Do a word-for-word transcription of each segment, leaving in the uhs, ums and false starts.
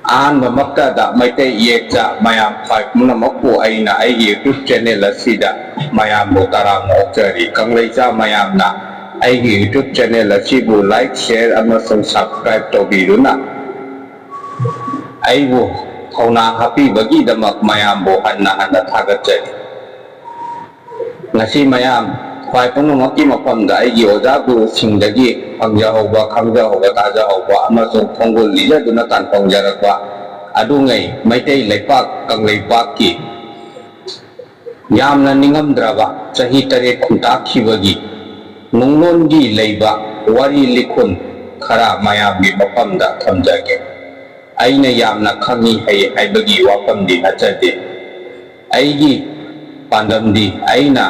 ꯑꯍꯥꯟꯕꯃꯛꯇꯗ ꯃꯩꯇꯩ ꯏꯌꯦꯛꯆꯥ ꯃꯌꯥꯝ ꯈ꯭ꯋꯥꯏ ꯄꯨꯝꯅꯃꯛꯄꯨ ꯑꯩꯅ ꯑꯩꯒꯤ YouTube channel ꯑꯁꯤꯗ ꯃꯌꯥꯝꯕꯨ ꯇꯔꯥꯝꯅ ꯑꯣꯛꯆꯔꯤ꯫ ꯀꯪꯂꯩꯆꯥ ꯃꯌꯥꯝꯅ ꯑꯩꯒꯤ YouTube channel ꯑꯁꯤꯕꯨ like, share ꯑꯃꯁꯨꯡ subscribe ꯇꯧꯕꯤꯗꯨꯅ ꯑꯩꯕꯨ ꯊꯧꯅꯥ ꯍꯥꯞꯄꯤꯕꯒꯤꯗꯃꯛ ꯃꯌꯥꯝꯕꯨ ꯍꯟꯅ ꯍꯟꯅ ꯊꯥꯒꯠꯆꯔꯤ꯫ ꯉꯁꯤ ꯃꯌꯥꯝ ꯈ꯭ꯋꯥꯏ ꯄꯨꯝꯅꯃꯛꯀꯤ ꯃꯐꯝꯗ ꯑꯩꯒꯤ ꯑꯣꯖꯥ ꯒꯨꯔꯨꯁꯤꯡꯗꯒꯤ ꯐꯪꯖꯍꯧꯕ, ꯈꯪꯖꯍꯧꯕ, ꯇꯥꯖꯍꯧꯕ ꯑꯃꯁꯨꯡ ꯈꯣꯡꯒꯨꯜ ꯂꯤꯖꯗꯨꯅ ꯇꯥꯟꯐꯝꯖꯔꯛꯄ ꯑꯗꯨꯉꯩ ꯃꯩꯇꯩ ꯂꯩꯄꯥꯛ ꯀꯪꯂꯩꯄꯥꯛꯀꯤ ꯌꯥꯝꯅ ꯅꯤꯡꯉꯝꯗ꯭ꯔꯕ ꯆꯍꯤ ꯇꯔꯦꯠ ꯈꯨꯟꯇꯥꯛꯈꯤꯕꯒꯤ ꯅꯨꯡꯂꯣꯟꯒꯤ ꯂꯩꯕ ꯋꯥꯔꯤ ꯂꯤꯈꯨꯟ ꯈꯔ ꯃꯌꯥꯝꯒꯤ ꯃꯐꯝꯗ ꯊꯝꯖꯒꯦ꯫ ꯑꯩꯅ ꯌꯥꯝꯅ ꯈꯪꯏ ꯍꯩ ꯍꯥꯏꯕꯒꯤ ꯋꯥꯐꯝꯗꯤ ꯅꯠꯆꯗꯦ꯫ ꯑꯩꯒꯤ ꯄꯥꯟꯗꯝꯗꯤ ꯑꯩꯅ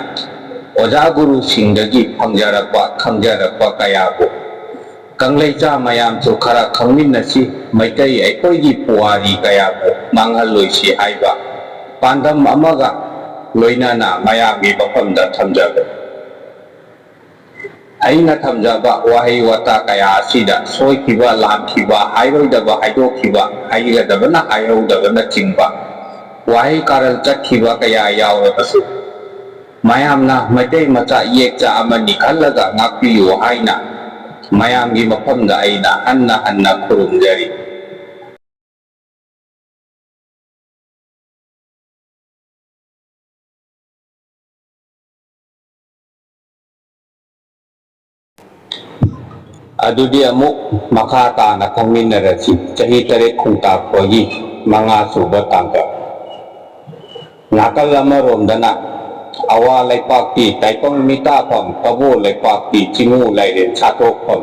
ꯑꯣꯖꯥ ꯒꯨꯔꯨꯁꯤꯡꯗꯒꯤ ꯐꯪꯖꯔꯛꯄ, ꯈꯪꯖꯔꯛꯄ ꯀꯌꯥꯕꯨ ꯀꯪꯂꯩꯆꯥ ꯃꯌꯥꯝꯁꯨ ꯈꯔ ꯈꯪꯃꯤꯟꯅꯁꯤ꯫ ꯃꯩꯇꯩ ꯑꯩꯈꯣꯏꯒꯤ ꯄꯨꯋꯥꯔꯤ ꯀꯌꯥꯕꯨ ꯃꯥꯡꯍꯜꯂꯣꯏꯁꯤ ꯍꯥꯏꯕ ꯄꯥꯟꯗꯝ ꯑꯃꯒ ꯂꯣꯏꯅꯅ ꯃꯌꯥꯝꯒꯤ ꯃꯐꯝꯗ ꯊꯝꯖꯕꯅꯤ꯫ ꯑꯩꯅ ꯊꯝꯖꯕ ꯋꯥꯍꯩ ꯋꯥꯇꯥ ꯀꯌꯥ ꯑꯁꯤꯗ ꯁꯣꯏꯈꯤꯕ, ꯂꯥꯟꯈꯤꯕ, ꯍꯥꯏꯔꯣꯏꯗꯕ ꯍꯥꯏꯗꯣꯛꯈꯤꯕ, ꯍꯥꯏꯒꯗꯕꯅ ꯍꯥꯏꯍꯧꯗꯕꯅꯆꯤꯡꯕ ꯋꯥꯍꯩ ꯀꯥꯔꯟ ꯆꯠꯈꯤꯕ ꯀꯌꯥ ꯌꯥꯎꯔꯕꯁꯨ, ꯃꯌꯥꯝꯅ ꯃꯩꯇꯩ ꯃꯆꯥ ꯏꯌꯦꯛꯆꯥ ꯑꯃꯅꯤ ꯈꯜꯂꯒ ꯉꯥꯛꯄꯤꯌꯨ ꯍꯥꯏꯅ ꯃꯌꯥꯝꯒꯤ ꯃꯐꯝꯗ ꯑꯩꯅ ꯍꯟꯅ ꯍꯟꯅ ꯈꯨꯔꯨꯝꯖꯔꯤ꯫ ꯑꯗꯨꯗꯤ ꯑꯃꯨꯛ ꯃꯈꯥ ꯇꯥꯅ ꯈꯪꯃꯤꯟꯅꯔꯁꯤ꯫ ꯆꯍꯤ ꯇꯔꯦꯠ ꯈꯨꯟꯇꯥꯛꯄꯒꯤ ꯃꯉꯥ ꯁꯨꯕ ꯇꯥꯡꯀꯛ꯫ ꯅꯥꯀꯜ ꯑꯃꯔꯣꯝꯗꯅ ꯑꯋꯥ ꯂꯩꯄꯥꯛꯀꯤ ꯇꯥꯏꯕꯪ ꯃꯤꯇꯥꯐꯝ, ꯀꯕꯣ ꯂꯩꯄꯥꯛꯀꯤ ꯆꯤꯡꯉꯨ ꯂꯥꯏꯔꯦꯟ ꯁꯥꯊꯣꯛꯐꯝ,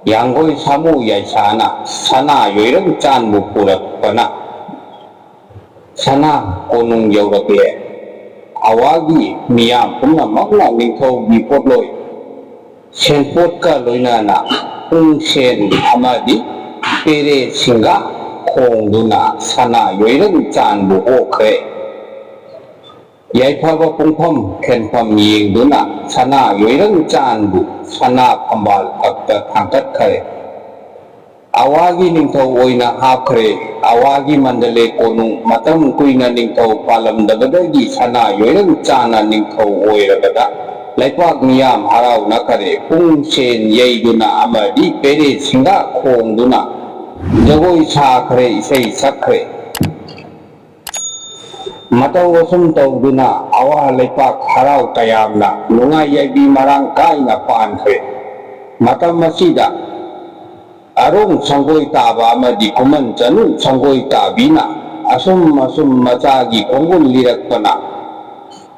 ꯌꯥꯡꯒꯣꯏ ꯁꯥꯃꯨ ꯌꯥꯏꯁꯥꯅ ꯁꯅꯥ ꯌꯣꯏꯔꯪ ꯆꯥꯟꯕꯨ ꯄꯨꯔꯛꯄꯅ ꯁꯅꯥ ꯀꯣꯅꯨꯡ ꯌꯧꯔꯛꯂꯦ꯫ ꯑꯋꯥꯒꯤ ꯃꯤꯌꯥꯝ ꯄꯨꯝꯅꯃꯛꯅ ꯅꯤꯡꯊꯧꯒꯤ ꯄꯣꯠꯂꯣꯏ ꯁꯦꯟꯄꯣꯠꯀ ꯂꯣꯏꯅꯅ ꯄꯨꯡꯁꯦꯟ ꯑꯃꯗꯤ ꯄꯦꯔꯦꯁꯤꯡꯒ ꯈꯣꯡꯗꯨꯅ ꯁꯅꯥ ꯌꯣꯏꯔꯪ ꯆꯥꯟꯕꯨ ꯑꯣꯛꯈ꯭ꯔꯦ꯫ ꯌꯥꯏꯐꯕ ꯄꯨꯡꯐꯝ ꯈꯦꯟꯐꯝ ꯌꯦꯡꯗꯨꯅ ꯁꯅꯥ ꯌꯣꯏꯔꯪ ꯆꯥꯟꯕꯨ ꯁꯅꯥ ꯐꯝꯕꯥꯜ ꯊꯛꯇ ꯊꯥꯡꯀꯠꯈ꯭ꯔꯦ꯫ ꯑꯋꯥꯒꯤ ꯅꯤꯡꯊꯧ ꯑꯣꯏꯅ ꯍꯥꯞꯈ꯭ꯔꯦ꯫ ꯑꯋꯥꯒꯤ ꯃꯟꯗꯂꯦ ꯀꯣꯅꯨꯡ ꯃꯇꯝ ꯀꯨꯏꯅ ꯅꯤꯡꯊꯧ ꯄꯥꯜꯂꯝꯗꯕꯗꯒꯤ ꯁꯅꯥ ꯌꯣꯏꯔꯪ ꯆꯥꯅ ꯅꯤꯡꯊꯧ ꯑꯣꯏꯔꯕꯗ ꯂꯩꯄꯥꯛ ꯃꯤꯌꯥꯝ ꯍꯔꯥꯎꯅꯈ꯭ꯔꯦ꯫ ꯄꯨꯡ ꯁꯦꯟ ꯌꯩꯗꯨꯅ ꯑꯃꯗꯤ ꯄꯦꯔꯦ ꯁꯤꯡꯒꯥ ꯈꯣꯡꯗꯨꯅ ꯖꯒꯣꯏ ꯁꯥꯈ꯭ꯔꯦ, ꯏꯁꯩ ꯁꯛꯈ꯭ꯔꯦ꯫ ꯃꯇꯧ ꯑꯁꯨꯝ ꯇꯧꯗꯨꯅ ꯑꯋꯥ ꯂꯩꯄꯥꯛ ꯍꯔꯥꯎ ꯇꯌꯥꯝꯅ ꯅꯨꯡꯉꯥꯏ ꯌꯥꯏꯕꯤ ꯃꯔꯥꯡ ꯀꯥꯏꯅ ꯄꯥꯟꯈ꯭ꯔꯦ꯫ ꯃꯇꯝ ꯑꯁꯤꯗ ꯑꯔꯣꯡ ꯁꯪꯒꯣꯏ ꯇꯥꯕ ꯑꯃꯗꯤ ꯈꯨꯃꯟ ꯆꯅꯨ ꯁꯪꯒꯣꯏ ꯇꯥꯕꯤꯅ ꯑꯁꯨꯝ ꯑꯁꯨꯝ ꯃꯆꯥꯒꯤ ꯈꯣꯡꯒꯨꯜ ꯂꯤꯔꯛꯄꯅ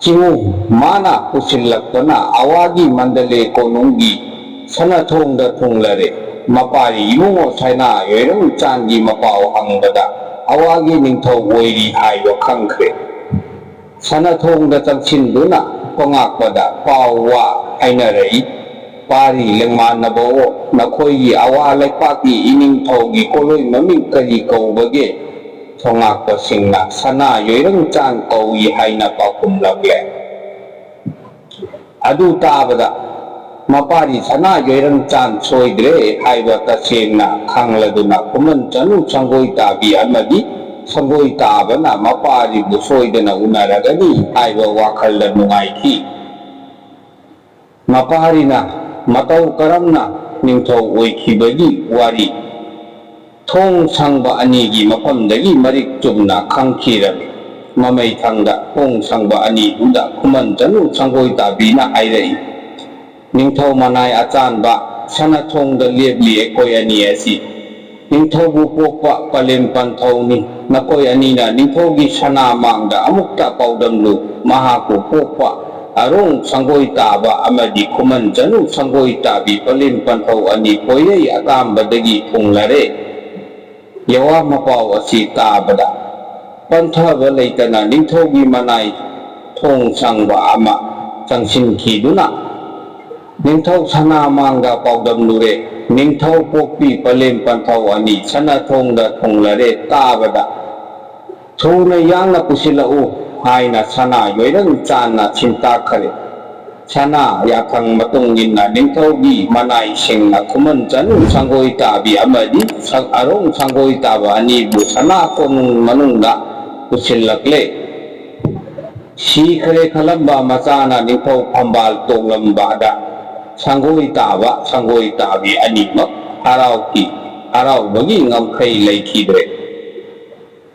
ꯆꯤꯡꯉꯨ ꯃꯥꯅ ꯄꯨꯁꯤꯜꯂꯛꯄꯅ ꯑꯋꯥꯒꯤ ꯃꯟꯗꯂꯦ ꯀꯣꯅꯨꯡꯒꯤ ꯁꯅꯊꯣꯡꯗ ꯊꯨꯡꯂꯔꯦ꯫ ꯃꯄꯥꯔꯤ ꯏꯕꯨꯡꯉꯣ ꯁꯅꯥ ꯌꯣꯏꯔꯪ ꯆꯥꯟꯒꯤ ꯃꯄꯥꯎ ꯍꯪꯕꯗ ꯑꯋꯥꯒꯤ ꯅꯤꯡꯊꯧ ꯑꯣꯏꯔꯤ ꯍꯥꯏꯕ ꯈꯪꯈ꯭ꯔꯦ꯫ ꯁꯅꯊꯣꯡꯗ ꯆꯪꯁꯤꯟꯗꯨꯅ ꯄꯉꯥꯛꯄꯗ ꯄꯥꯎ ꯋꯥ ꯍꯥꯏꯅꯔꯛꯏ꯫ ꯄꯥꯔꯤ ꯂꯦꯡꯃꯥꯟꯅꯕꯋꯣ, ꯅꯈꯣꯏꯒꯤ ꯑꯋꯥ ꯂꯩꯄꯥꯛꯀꯤ ꯏꯅꯤꯡꯊꯧꯒꯤ ꯀꯣꯂꯣꯏ ꯃꯃꯤꯡ ꯀꯔꯤ ꯀꯧꯕꯒꯦ? ꯊꯣꯉꯥꯛꯄꯁꯤꯡꯅ ꯁꯅꯥ ꯌꯣꯏꯔꯪ ꯆꯥꯟ ꯀꯧꯏ ꯍꯥꯏꯅ ꯄꯥꯎꯈꯨꯝꯂꯛꯂꯦ꯫ ꯑꯗꯨ ꯇꯥꯕꯗ ꯃꯄꯥꯔꯤ ꯁꯅꯥ ꯌꯣꯏꯔꯪ ꯆꯥꯟ ꯁꯣꯏꯗ꯭ꯔꯦ ꯍꯥꯏꯕ ꯇꯁꯦꯡꯅ ꯈꯪꯂꯗꯨꯅ ꯈꯨꯃꯟ ꯆꯅꯨ ꯁꯪꯒꯣꯏ ꯇꯥꯕꯤ ꯑꯃꯗꯤ ꯁꯪꯒꯣꯏ ꯇꯥꯕꯅ ꯃꯄꯥꯔꯤꯕꯨ ꯁꯣꯏꯗꯅ ꯎꯅꯔꯒꯅꯤ ꯍꯥꯏꯕ ꯋꯥꯈꯜꯗ ꯅꯨꯡꯉꯥꯏꯈꯤ꯫ ꯃꯄꯥꯔꯤꯅ ꯃꯇꯧ ꯀꯔꯝꯅ ꯅꯤꯡꯊꯧ ꯑꯣꯏꯈꯤꯕꯒꯤ ꯋꯥꯔꯤ ꯊꯣꯡ ꯁꯪꯕ ꯑꯅꯤꯒꯤ ꯃꯐꯝꯗꯒꯤ ꯃꯔꯤꯛ ꯆꯨꯝꯅ ꯈꯪꯈꯤꯔꯝꯃꯤ꯫ ꯃꯃꯩ ꯊꯪꯗ ꯊꯣꯡ ꯁꯪꯕ ꯑꯅꯤꯗꯨꯗ ꯈꯨꯃꯟ ꯆꯅꯨ ꯁꯪꯒꯣꯏ ꯇꯥꯕꯤꯅ ꯍꯥꯏꯔꯛꯏ, "ꯅꯤꯡꯊꯧ ꯃꯅꯥꯏ ꯑꯆꯥꯟꯕ ꯁꯅꯊꯣꯡꯗ ꯂꯦꯞꯂꯤ ꯑꯩꯈꯣꯏ ꯑꯅꯤ ꯑꯁꯤ꯫ ꯅꯤꯡꯊꯧꯕꯨ ꯄꯣꯛꯄ ꯄꯂꯦꯝ ꯄꯟꯊꯧꯅꯤ꯫ ꯅꯈꯣꯏ ꯑꯅꯤꯅ ꯅꯤꯡꯊꯧꯒꯤ ꯁꯅꯥ ꯃꯥꯡꯗ ꯑꯃꯨꯛꯇ ꯄꯥꯎꯗꯝꯂꯨ꯫ ꯃꯍꯥꯛꯄꯨ ꯄꯣꯛꯄ ꯑꯔꯣꯡ ꯁꯪꯒꯣꯏ ꯇꯥꯕ ꯑꯃꯗꯤ ꯈꯨꯃꯟ ꯆꯅꯨ ꯁꯪꯒꯣꯏ ꯇꯥꯕꯤ ꯄꯂꯦꯝ ꯄꯟꯊꯧ ꯑꯅꯤ ꯄꯣꯏꯔꯩ ꯑꯀꯥꯝꯕꯗꯒꯤ ꯊꯨꯡꯂꯔꯦ꯫" ꯌꯋꯥ ꯃꯄꯥꯎ ꯑꯁꯤ ꯇꯥꯕꯗ ꯄꯟꯊꯕ ꯂꯩꯇꯅ ꯅꯤꯡꯊꯧꯒꯤ ꯃꯅꯥꯏ ꯊꯣꯡ ꯁꯪꯕ ꯑꯃ ꯆꯪꯁꯤꯟꯈꯤꯗꯨꯅ ꯅꯤꯡꯊꯧ ꯁꯅꯥ ꯃꯥꯡꯗ ꯄꯥꯎꯗꯝꯂꯨꯔꯦ꯫ ꯅꯤꯡꯊꯧ ꯄꯣꯛꯄꯤ ꯄꯂꯦꯝ ꯄꯟꯊꯧ ꯑꯅꯤ ꯁꯅꯥ ꯊꯣꯡꯗ ꯊꯨꯡꯂꯔꯦ ꯇꯥꯕꯗ ꯊꯨꯅ ꯌꯥꯡꯅ ꯄꯨꯁꯤꯜꯂꯛꯎ ꯍꯥꯏꯅ ꯁꯅꯥ ꯌꯣꯏꯔꯪ ꯆꯥꯟꯅ ꯁꯤꯟꯇꯥꯛꯈꯔꯦ꯫ ꯁꯅꯥ ꯌꯥꯊꯪ ꯃꯇꯨꯡ ꯏꯟꯅ ꯅꯤꯡꯊꯧꯒꯤ ꯃꯅꯥꯏꯁꯤꯡꯅ ꯈꯨꯃꯟ ꯆꯅꯨ ꯁꯪꯒꯣꯏ ꯇꯥꯕꯤ ꯑꯃꯗꯤ ꯁꯪ-, ꯑꯔꯣꯡ ꯁꯪꯒꯣꯏ ꯇꯥꯕ ꯑꯅꯤꯕꯨ ꯁꯅꯥ ꯀꯣꯅꯨꯡ ꯃꯅꯨꯡꯗ ꯄꯨꯁꯤꯜꯂꯛꯂꯦ꯫ ꯁꯤꯈ꯭ꯔꯦ ꯈꯜꯂꯝꯕ ꯃꯆꯥꯅ ꯅꯤꯡꯊꯧ ꯐꯝꯕꯥꯜ ꯇꯣꯡꯂꯝꯕꯗ ꯁꯪꯒꯣꯏ ꯇꯥꯕ, ꯁꯪꯒꯣꯏ ꯇꯥꯕꯤ ꯑꯅꯤꯃꯛ ꯍꯔꯥꯎꯈꯤ꯫ ꯍꯔꯥꯎꯕꯒꯤ ꯉꯝꯈꯩ ꯂꯩꯈꯤꯗ꯭ꯔꯦ꯫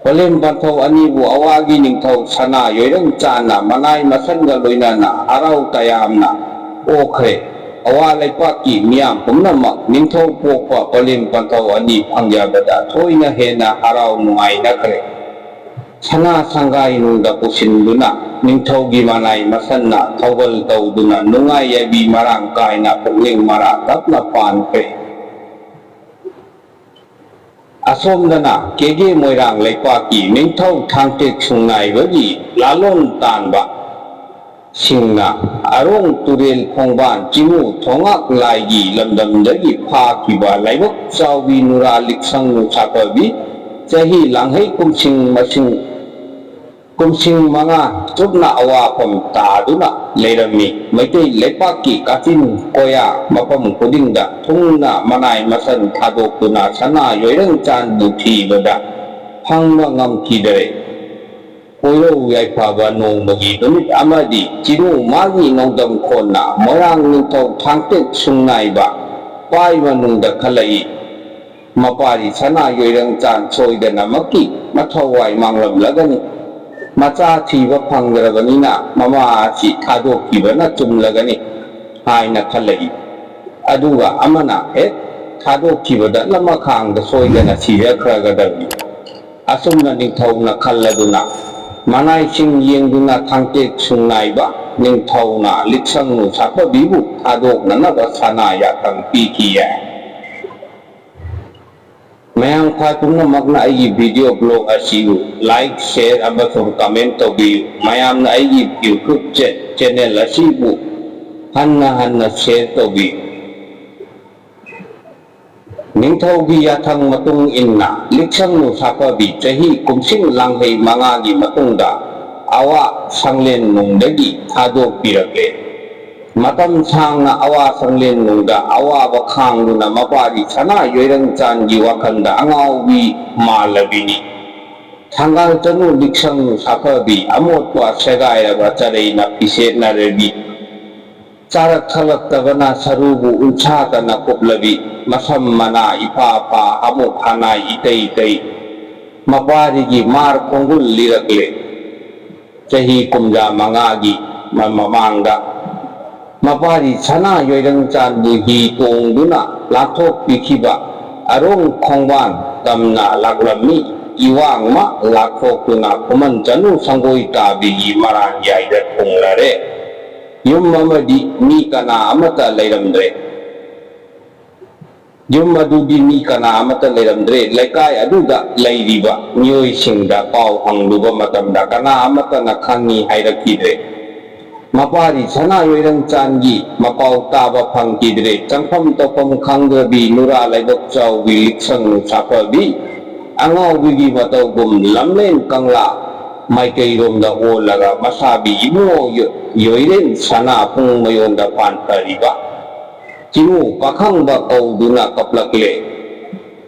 ꯄꯂꯦꯝ ꯄꯟꯊꯧ ꯑꯅꯤꯕꯨ ꯑꯋꯥꯒꯤ ꯅꯤꯡꯊꯧ ꯁꯅꯥ ꯌꯣꯏꯔꯪ ꯆꯥꯟꯅ ꯃꯅꯥꯏ ꯃꯁꯟꯒ ꯂꯣꯏꯅꯅ ꯍꯔꯥꯎ ꯇꯌꯥꯝꯅ ꯑꯣꯛꯈ꯭ꯔꯦ꯫ ꯑꯋꯥ ꯂꯩꯄꯥꯛꯀꯤ ꯃꯤꯌꯥꯝ ꯄꯨꯝꯅꯃꯛ ꯅꯤꯡꯊꯧ ꯄꯣꯛꯄ ꯄꯂꯦꯝ ꯄꯟꯊꯧ ꯑꯅꯤ ꯐꯪꯖꯕꯗ ꯊꯣꯏꯅ ꯍꯦꯟꯅ ꯍꯔꯥꯎ ꯅꯨꯡꯉꯥꯏꯅꯈ꯭ꯔꯦ꯫ ꯁꯅꯥ ꯁꯪꯒꯥꯏ ꯅꯨꯡꯗ ꯄꯨꯁꯤꯟꯗꯨꯅ ꯅꯤꯡꯊꯧꯒꯤ ꯃꯅꯥꯏ ꯃꯁꯟꯅ ꯊꯧꯒꯜ ꯇꯧꯗꯨꯅ ꯅꯨꯡꯉꯥꯏ ꯌꯥꯏꯕꯤ ꯃꯔꯥꯡ ꯀꯥꯏꯅ ꯄꯨꯛꯅꯤꯡ ꯃꯔꯥ ꯇꯞꯅ ꯄꯥꯟꯈ꯭ꯔꯦ꯫ ꯑꯁꯣꯝꯗꯅ ꯀꯦꯒꯦ ꯃꯣꯏꯔꯥꯡ ꯂꯩꯄꯥꯛꯀꯤ ꯅꯤꯡꯊꯧ ꯊꯥꯡꯇꯦꯛ ꯁꯨꯡꯅꯥꯏꯕꯒꯤ ꯂꯥꯂꯣꯟ ꯇꯥꯟꯕ ꯁꯤꯡꯅ ꯑꯔꯣꯡ ꯇꯨꯔꯦꯜ ꯈꯣꯡꯕꯥꯟ ꯆꯤꯡꯉꯨ ꯊꯣꯉꯥꯛ ꯂꯥꯏꯒꯤ ꯂꯝꯗꯝꯗꯒꯤ ꯐꯥꯈꯤꯕ ꯂꯥꯏꯕꯛ ꯆꯥꯎꯕꯤ ꯅꯨꯔꯥ ꯂꯤꯛꯁꯪ ꯁꯥꯐꯕꯤ ꯆꯍꯤ ꯂꯥꯡꯍꯩ ꯀꯨꯝꯁꯤꯡ ꯃꯁꯤꯡ ꯀꯨꯝꯁꯤꯡ ꯃꯉꯥ ꯆꯨꯞꯅ ꯑꯋꯥꯐꯝ ꯇꯥꯗꯨꯅ ꯂꯩꯔꯝꯃꯤ꯫ ꯃꯩꯇꯩ ꯂꯩꯄꯥꯛꯀꯤ ꯀꯥꯆꯤꯟ ꯀꯣꯌꯥ ꯃꯐꯝ ꯈꯨꯗꯤꯡꯗ ꯊꯨꯡꯅ ꯃꯅꯥꯏ ꯃꯁꯟ ꯊꯥꯗꯣꯛꯇꯨꯅ ꯁꯅꯥ ꯌꯣꯏꯔꯪ ꯆꯥꯟꯕꯨ ꯊꯤꯕꯗ ꯐꯪꯕ ꯉꯝꯈꯤꯗꯔꯦ꯫ ꯀꯣꯏꯔꯧ ꯌꯥꯏꯐꯕ ꯅꯣꯡꯃꯒꯤ ꯅꯨꯃꯤꯠ ꯑꯃꯗꯤ ꯆꯤꯔꯨ ꯃꯥꯒꯤ ꯅꯣꯡꯗꯝ ꯈꯣꯟꯅ ꯃꯣꯏꯔꯥꯡ ꯅꯤꯡꯊꯧ ꯊꯥꯡꯇꯦꯛ ꯁꯨꯡꯅꯥꯏꯕ ꯄꯥꯏ ꯃꯅꯨꯡꯗ ꯈꯜꯂꯛꯏ꯫ ꯃꯄꯥꯔꯤ ꯁꯅꯥ ꯌꯣꯏꯔꯪ ꯆꯥꯟ ꯁꯣꯏꯗꯅꯃꯛꯀꯤ ꯃꯊꯧꯋꯥꯏ ꯃꯥꯡꯂꯝꯂꯒꯅꯤ꯫ ꯃꯆꯥ ꯊꯤꯕ ꯐꯪꯗ꯭ꯔꯕꯅꯤꯅ ꯃꯃꯥ ꯑꯁꯤ ꯊꯥꯗꯣꯛꯈꯤꯕꯅ ꯆꯨꯝꯂꯒꯅꯤ ꯍꯥꯏꯅ ꯈꯜꯂꯛꯏ꯫ ꯑꯗꯨꯒ ꯑꯃꯅ ꯍꯦꯛ ꯊꯥꯗꯣꯛꯈꯤꯕꯗ ꯂꯃꯈꯥꯡꯗ ꯁꯣꯏꯗꯅ ꯁꯤꯖꯈ꯭ꯔꯒꯗꯕꯅꯤ꯫ ꯑꯁꯨꯝꯅ ꯅꯤꯡꯊꯧꯅ ꯈꯜꯂꯗꯨꯅ ꯃꯅꯥꯏꯁꯤꯡ ꯌꯦꯡꯗꯨꯅ ꯊꯥꯡꯇꯦꯛ ꯁꯨꯡꯅꯥꯏꯕ ꯅꯤꯡꯊꯧꯅ ꯂꯤꯛꯁꯪꯅꯨ ꯁꯥꯐꯕꯤꯕꯨ ꯊꯥꯗꯣꯛꯅꯅꯕ ꯁꯅꯥ ꯌꯥꯊꯪ ꯄꯤꯈꯤ ꯌꯥꯏ꯫ ꯃꯌꯥꯝ ꯈ꯭ꯋꯥꯏ ꯄꯨꯝꯅꯃꯛꯅ ꯑꯩꯒꯤ video blog ꯑꯁꯤꯕꯨ like, share ꯑꯃꯁꯨꯡ comment ꯇꯧꯕꯤꯌꯨ꯫ ꯃꯌꯥꯝꯅ ꯑꯩꯒꯤ YouTube cha-, channel ꯑꯁꯤꯕꯨ ꯍꯟꯅ ꯍꯟꯅ share ꯇꯧꯕꯤꯌꯨ꯫ ꯅꯤꯡꯊꯧꯒꯤ ꯌꯥꯊꯪ ꯃꯇꯨꯡ ꯏꯟꯅ ꯂꯤꯛꯁꯪꯅꯨ ꯁꯥꯐꯕꯤ ꯆꯍꯤ ꯀꯨꯝꯁꯤꯡ ꯂꯥꯡꯍꯩ ꯃꯉꯥꯒꯤ ꯃꯇꯨꯡꯗ ꯑꯋꯥ ꯁꯪꯂꯦꯟ ꯅꯨꯡꯗꯒꯤ ꯊꯥꯗꯣꯛꯄꯤꯔꯛꯂꯦ꯫ ꯃꯇꯝ ꯁꯥꯡꯅ ꯑꯋꯥ ꯁꯪꯂꯦꯟꯅꯨꯡꯗ ꯑꯋꯥꯕ ꯈꯥꯡꯗꯨꯅ ꯃꯄꯥꯔꯤ ꯁꯅꯥ ꯌꯣꯏꯔꯪꯆꯥꯟꯒꯤ ꯋꯥꯈꯜꯗ ꯑꯉꯥꯎꯕꯤ ꯃꯥꯜꯂꯕꯤꯅꯤ꯫ ꯊꯪꯒꯥꯜ ꯆꯅꯨ ꯂꯤꯛꯁꯪ ꯁꯥꯐꯕꯤ, ꯑꯃꯣꯠꯄ ꯁꯦꯒꯥꯏꯔꯕ ꯆꯔꯩꯅ ꯐꯤꯁꯦꯠꯅꯔꯕꯤ, ꯆꯥꯔꯛ ꯊꯛꯂꯛꯇꯕꯅ ꯁꯔꯨꯕꯨ ꯎꯟꯁꯥꯇꯅ ꯀꯨꯞꯂꯕꯤ, ꯃꯁꯝ ꯃꯅꯥ ꯏꯐꯥ ꯐꯥ, ꯍꯥꯃꯨꯛ ꯍꯅꯥꯏ ꯏꯇꯩ ꯇꯩ, ꯃꯄꯥꯔꯤꯒꯤ ꯃꯥꯔ ꯈꯣꯡꯒꯨꯜ ꯂꯤꯔꯛꯂꯦ꯫ ꯆꯍꯤ ꯀꯨꯝꯖꯥ ꯃꯉꯥꯒꯤ ꯃ-, ꯃꯃꯥꯡꯗ ꯃꯄꯥꯔꯤ ꯁꯅꯥ ꯌꯣꯏꯔꯪꯆꯥꯟꯕꯨ ꯍꯤ ꯇꯣꯡꯗꯨꯅ ꯂꯥꯟꯊꯣꯛꯄꯤꯈꯤꯕ ꯑꯔꯣꯡ ꯈꯣꯡꯕꯥꯟ ꯇꯝꯅ ꯂꯥꯛꯂꯝꯃꯤ꯫ ꯏꯋꯥꯡꯃ ꯂꯥꯛꯊꯣꯛꯇꯨꯅ ꯈꯨꯃꯟ ꯆꯅꯨ ꯁꯪꯒꯣꯏ ꯇꯥꯕꯤꯒꯤ ꯃꯔꯥꯟ ꯌꯥꯏꯗ ꯊꯨꯡꯂꯔꯦ꯫ ꯌꯨꯝ ꯑꯃꯗꯤ ꯃꯤ ꯀꯅꯥ ꯑꯃꯠꯇ ꯂꯩꯔꯝꯗ꯭ꯔꯦ꯫ ꯌꯨꯝ ꯑꯗꯨꯗꯤ ꯃꯤ ꯀꯅꯥ ꯑꯃꯠꯇ ꯂꯩꯔꯝꯗ꯭ꯔꯦ꯫ ꯂꯩꯀꯥꯏ ꯑꯗꯨꯗ ꯂꯩꯔꯤꯕ ꯃꯤꯑꯣꯏꯁꯤꯡꯗ ꯄꯥꯎ ꯍꯪꯂꯨꯕ ꯃꯇꯝꯗ ꯀꯅꯥ ꯑꯃꯠꯇꯅ ꯈꯪꯉꯤ ꯍꯥꯏꯔꯛꯈꯤꯗ꯭ꯔꯦ꯫ ꯃꯄꯥꯔꯤ ꯁꯅꯥ ꯌꯣꯏꯔꯪꯆꯥꯟꯒꯤ ꯃꯄꯥꯎ ꯇꯥꯕ ꯐꯪꯈꯤꯗ꯭ꯔꯦ꯫ ꯆꯪꯐꯝ ꯇꯧꯐꯝ ꯈꯪꯗ꯭ꯔꯕꯤ ꯅꯨꯔꯥ ꯂꯥꯏꯕꯛ ꯆꯥꯎꯕꯤ ꯂꯤꯛꯁꯪ ꯁꯥꯐꯕꯤ ꯑꯉꯥꯎꯕꯤꯒꯤ ꯃꯇꯧꯒꯨꯝ ꯂꯝꯂꯦꯟ ꯀꯪꯂꯥ ꯃꯥꯏꯀꯩꯔꯣꯝꯗ ꯑꯣꯜꯂꯒ ꯃꯁꯥꯕꯤ ꯏꯕꯨꯡꯉꯣ ꯌꯣ-, ꯌꯣꯏꯔꯦꯟ ꯁꯅꯥ ꯄꯨꯡ ꯃꯌꯣꯟꯗ ꯄꯥꯟꯊꯔꯤꯕ ꯆꯤꯡꯉꯨ ꯄꯥꯈꯪꯕ ꯀꯧꯗꯨꯅ ꯀꯞꯂꯛꯂꯦ꯫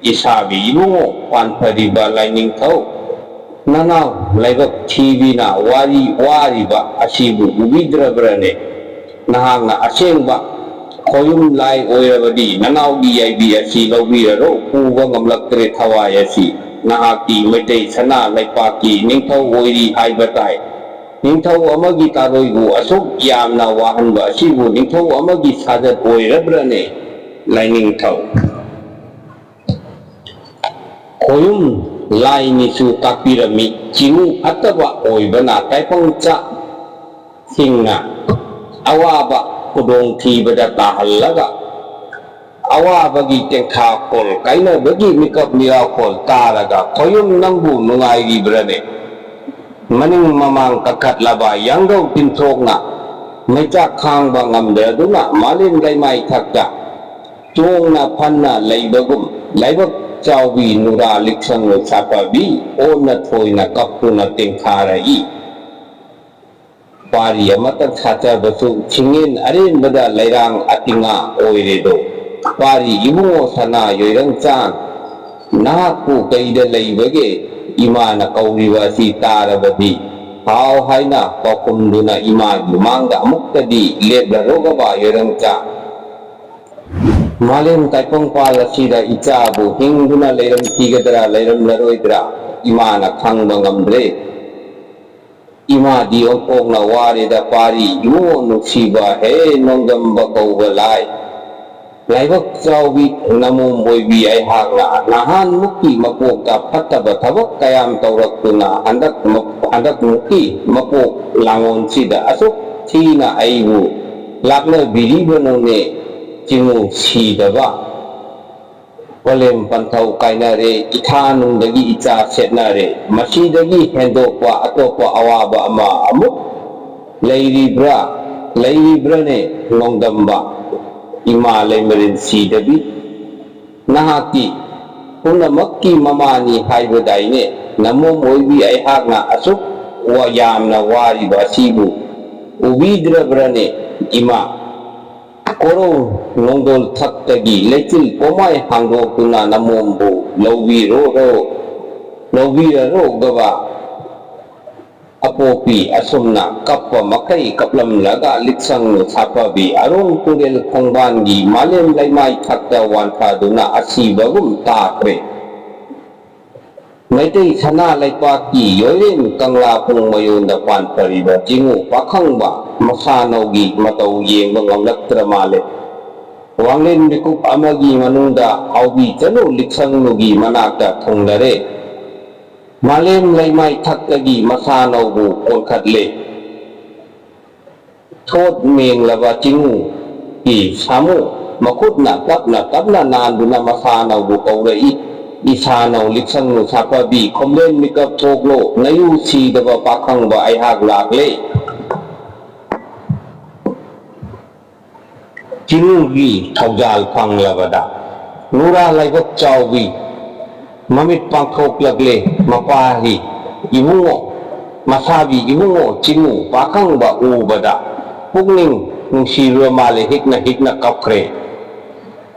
ꯏꯁꯥꯕꯤ ꯏꯕꯨꯡꯉꯣ ꯄꯥꯟꯊꯔꯤꯕ ꯂꯥꯏꯅꯤꯡꯊꯧ ꯅꯅꯥꯎ ꯂꯥꯏꯕꯛ ꯊꯤꯕꯤꯅ ꯋꯥꯔꯤ ꯋꯥꯔꯤꯕ ꯑꯁꯤꯕꯨ ꯎꯕꯤꯗ꯭ꯔꯕ꯭ꯔꯅꯦ? ꯅꯍꯥꯛꯅ ꯑꯁꯦꯡꯕ ꯈꯣꯌꯨꯝ ꯂꯥꯏ ꯑꯣꯏꯔꯕꯗꯤ ꯅꯅꯥꯎꯒꯤ ꯌꯥꯏꯕꯤ ꯑꯁꯤ ꯂꯧꯕꯤꯔꯔꯣ, ꯄꯨꯕ ꯉꯝꯂꯛꯇ꯭ꯔꯦ ꯊꯋꯥꯏ ꯑꯁꯤ꯫ ꯅꯍꯥꯛꯀꯤ ꯃꯩꯇꯩ ꯁꯅꯥ ꯂꯩꯄꯥꯛꯀꯤ ꯅꯤꯡꯊꯧ ꯑꯣꯏꯔꯤ ꯍꯥꯏꯕ ꯇꯥꯏ꯫ ꯅꯤꯡꯊꯧ ꯑꯃꯒꯤ ꯇꯥꯔꯣꯏꯕꯨ ꯑꯁꯨꯛ ꯌꯥꯝꯅ ꯋꯥꯍꯟꯕ ꯑꯁꯤꯕꯨ ꯅꯤꯡꯊꯧ ꯑꯃꯒꯤ ꯁꯥꯖꯠ ꯑꯣꯏꯔꯕ꯭ꯔꯅꯦ? ꯂꯥꯏꯅꯤꯡꯊꯧ ꯈꯣꯌꯨꯝ ꯂꯥꯏꯅꯤꯁꯨ ꯇꯥꯛꯄꯤꯔꯝꯃꯤ꯫ ꯆꯤꯡꯉꯨ ꯐꯠꯇꯕ ꯑꯣꯏꯕꯅ ꯇꯥꯏꯄꯪꯆꯥ ꯁꯤꯡꯅ ꯑꯋꯥꯕ ꯈꯨꯗꯣꯡꯊꯤꯕꯗ ꯇꯥꯍꯜꯂꯒ ꯑꯋꯥꯕꯒꯤ ꯇꯦꯡꯊꯥꯈꯣꯜ ꯀꯥꯏꯅꯕꯒꯤ ꯃꯤꯀꯞ ꯃꯤꯔꯥꯈꯣꯜ ꯇꯥꯔꯒ ꯈꯣꯌꯨꯝ ꯅꯪꯕꯨ ꯅꯨꯡꯉꯥꯏꯔꯤꯕ꯭ꯔꯅꯦ? ꯃꯅꯤꯡ ꯃꯃꯥꯡ ꯀꯛꯊꯠꯂꯕ ꯌꯥꯡꯒꯧ ꯇꯤꯟꯊꯣꯛꯅ ꯃꯩꯆꯥꯛ ꯈꯥꯡꯕ ꯉꯝꯗ꯭ꯔꯗꯨꯅ ꯃꯥꯂꯦꯝ ꯂꯩꯃꯥꯏ ꯊꯛꯇ ꯇꯣꯡꯅ ꯐꯟꯅ ꯂꯩꯕꯒꯨꯝ ꯂꯥꯏꯕꯛ ꯆꯥꯎꯕꯤ ꯅꯨꯔꯥ ꯂꯤꯛꯁꯪ ꯁꯥꯐꯕꯤ ꯑꯣꯟꯅ ꯊꯣꯏꯅ ꯀꯞꯇꯨꯅ ꯇꯦꯡꯊꯥꯔꯛꯏ꯫ ꯄꯥꯔꯤ ꯑꯃꯇꯪ ꯁꯥꯆꯕꯁꯨ ꯁꯤꯡꯉꯦꯟ ꯑꯔꯦꯝꯕꯗ ꯂꯩꯔꯥꯡ ꯑꯇꯤꯉꯥ ꯑꯣꯏꯔꯦꯗꯣ꯫ ꯄꯥꯔꯤ ꯏꯕꯨꯡꯉꯣ ꯁꯅꯥ ꯌꯣꯏꯔꯪꯆꯥꯟ, ꯅꯍꯥꯛꯄꯨ ꯀꯩꯗ ꯂꯩꯕꯒꯦ? ꯏꯃꯥꯅ ꯀꯧꯔꯤꯕ ꯑꯁꯤ ꯇꯥꯔꯕꯗꯤ ꯍꯥꯎ ꯍꯥꯏꯅ ꯄꯥꯎꯈꯨꯝꯗꯨꯅ ꯏꯃꯥꯒꯤ ꯃꯥꯡꯗ ꯑꯃꯨꯛꯇꯗꯤ ꯂꯦꯞꯂꯔꯣꯒꯕ ꯌꯣꯏꯔꯪꯆꯥꯟ꯫ ꯃꯥꯂꯦꯝ ꯇꯥꯏꯕꯪꯄꯥꯜ ꯑꯁꯤꯗ ꯏꯆꯥꯕꯨ ꯍꯤꯡꯗꯨꯅ ꯂꯩꯔꯝꯈꯤꯒꯗ꯭ꯔꯥ ꯂꯩꯔꯝꯂꯔꯣꯏꯗ꯭ꯔꯥ ꯏꯃꯥꯅ ꯈꯪꯕ ꯉꯝꯗ꯭ꯔꯦ꯫ ꯏꯃꯥꯗꯤ ꯑꯣꯟꯊꯣꯛꯅ ꯋꯥꯔꯦꯗ ꯄꯥꯔꯤ ꯏꯕꯨꯡꯉꯣ ꯅꯨꯡꯁꯤꯕ ꯍꯦ ꯅꯣꯡꯗꯝꯕ ꯀꯧꯕ ꯂꯥꯏ꯫ ꯂꯥꯏꯕꯛ ꯆꯥꯎꯕꯤ ꯅꯃꯣꯝ ꯑꯣꯏꯕꯤ ꯑꯩꯍꯥꯛꯅ ꯅꯍꯥꯟꯃꯨꯛꯀꯤ ꯃꯄꯣꯛꯇ ꯐꯠꯇꯕ ꯊꯕꯛ ꯀꯌꯥꯝ ꯇꯧꯔꯛꯇꯨꯅ ꯍꯟꯗꯛ ꯍꯟꯗꯛꯃꯨꯛꯀꯤ ꯃꯄꯣꯛ ꯂꯥꯡꯉꯣꯟꯁꯤꯗ ꯑꯁꯨꯛ ꯊꯤꯅ ꯑꯩꯕꯨ ꯂꯥꯛꯅꯕꯤꯔꯤꯕꯅꯣꯅꯦ ꯆꯤꯡꯉꯨ ꯁꯤꯗꯕ꯫ ꯄꯂꯦꯝ ꯄꯟꯊꯧ ꯀꯥꯏꯅꯔꯦ, ꯏꯊꯥ ꯅꯨꯡꯗꯒꯤ ꯏꯆꯥ ꯁꯦꯠꯅꯔꯦ꯫ ꯃꯁꯤꯗꯒꯤ ꯍꯦꯟꯗꯣꯛꯄ ꯑꯇꯣꯞꯄ ꯑꯋꯥꯕ ꯑꯃ ꯑꯃꯨꯛ ꯂꯩꯔꯤꯕ꯭ꯔꯥ? ꯂꯩꯔꯤꯕ꯭ꯔꯥꯅꯦ ꯅꯣꯡꯗꯝꯕ? ꯏꯃꯥ ꯂꯩꯃꯔꯦꯟ ꯁꯤꯗꯕꯤ, ꯅꯍꯥꯛꯇꯤ ꯄꯨꯝꯅꯃꯛꯀꯤ ꯃꯃꯥꯅꯤ ꯍꯥꯏꯕꯗꯥꯏꯅꯦ? ꯅꯃꯣꯝ ꯑꯣꯏꯕꯤ ꯑꯩꯍꯥꯛꯅ ꯑꯁꯨꯛ ꯋꯥ-, ꯌꯥꯝꯅ ꯋꯥꯔꯤꯕ ꯑꯁꯤꯕꯨ ꯎꯕꯤꯗ꯭ꯔꯕ꯭ꯔꯅꯦ ꯏꯃꯥ? ꯀꯣꯔꯧ ꯅꯣꯡꯗꯣꯜ ꯊꯛꯇꯒꯤ ꯂꯩꯆꯤꯜ ꯄꯣꯃꯥꯏ ꯍꯥꯡꯗꯣꯛꯇꯨꯅ ꯅꯃꯣꯝꯕꯨ ꯂꯧꯕꯤꯔꯣꯔꯣ, ꯂꯧꯕꯤꯔꯔꯣꯒꯕ꯫ ꯑꯄꯣꯛꯄꯤ ꯑꯁꯨꯝꯅ ꯀꯞꯄ ꯃꯈꯩ ꯀꯞꯂꯝꯂꯒ ꯂꯤꯛꯁꯪꯅꯨ ꯁꯥꯐꯕꯤ ꯑꯔꯣꯡ ꯇꯨꯔꯦꯜ ꯈꯣꯡꯕꯥꯟꯒꯤ ꯃꯥꯂꯦꯝ ꯂꯩꯃꯥꯏ ꯊꯛꯇ ꯋꯥꯟꯊꯗꯨꯅ ꯑꯁꯤꯕꯒꯨꯝ ꯇꯥꯈ꯭ꯔꯦ꯫ ꯃꯩꯇꯩ ꯁꯅꯥ ꯂꯩꯄꯥꯛꯀꯤ ꯌꯣꯏꯔꯦꯟ ꯀꯪꯂꯥ ꯄꯨꯡ ꯃꯌꯣꯟꯗ ꯄꯥꯟꯊꯔꯤꯕ ꯆꯤꯡꯉꯨ ꯄꯥꯈꯪꯕ ꯃꯁꯥꯅꯧꯒꯤ ꯃꯇꯧ ꯌꯦꯡꯕ ꯉꯝꯂꯛꯇ꯭ꯔ ꯃꯥꯜꯂꯦ꯫ ꯋꯥꯡꯂꯦꯟ ꯃꯤꯀꯨꯞ ꯑꯃꯒꯤ ꯃꯅꯨꯡꯗ ꯍꯥꯎꯕꯤ ꯆꯅꯨ ꯂꯤꯛꯁꯪꯅꯨꯒꯤ ꯃꯅꯥꯛꯇ ꯊꯨꯡꯂꯔꯦ꯫ ꯃꯥꯂꯦꯝ ꯂꯩꯃꯥꯏ ꯊꯛꯇꯒꯤ ꯃꯁꯥꯅꯧꯕꯨ ꯀꯣꯟꯈꯠꯂꯦ꯫ ꯊꯣꯠ ꯃꯦꯡꯂꯕ ꯆꯤꯡꯉꯨꯒꯤ ꯁꯥꯃꯨ ꯃꯈꯨꯠꯅ ꯇꯞꯅ ꯇꯞꯅ ꯅꯥꯟꯗꯨꯅ ꯃꯁꯥꯅꯧꯕꯨ ꯀꯧꯔꯛꯏ꯫ ꯏꯁꯥꯅꯧ ꯂꯤꯛꯁꯪꯅꯨ ꯁꯥꯐꯕꯤ ꯈꯣꯝꯂꯦꯟ ꯃꯤꯀꯞ ꯊꯣꯛꯂꯣ, ꯅꯌꯨ ꯁꯤꯗꯕ ꯄꯥꯈꯪꯕ ꯑꯩꯍꯥꯛ ꯂꯥꯛꯂꯦ꯫ ꯆꯤꯡꯉꯨꯒꯤ ꯊꯧꯖꯥꯜ ꯐꯪꯂꯕꯗ ꯅꯨꯔꯥ ꯂꯥꯏꯕꯛ ꯆꯥꯎꯕꯤ ꯃꯃꯤꯠ ꯄꯥꯡꯊꯣꯛꯂꯛꯂꯦ꯫ ꯃꯄꯥꯒꯤ ꯏꯕꯨꯡꯉꯣ ꯃꯁꯥꯕꯤ ꯏꯕꯨꯡꯉꯣ ꯆꯤꯡꯉꯨ ꯄꯥꯈꯪꯕ ꯎꯕꯗ ꯄꯨꯛꯅꯤꯡ ꯅꯨꯡꯁꯤꯔꯨꯔ ꯃꯥꯜꯂꯦ, ꯍꯤꯛꯅ ꯍꯤꯛꯅ ꯀꯞꯈ꯭ꯔꯦ꯫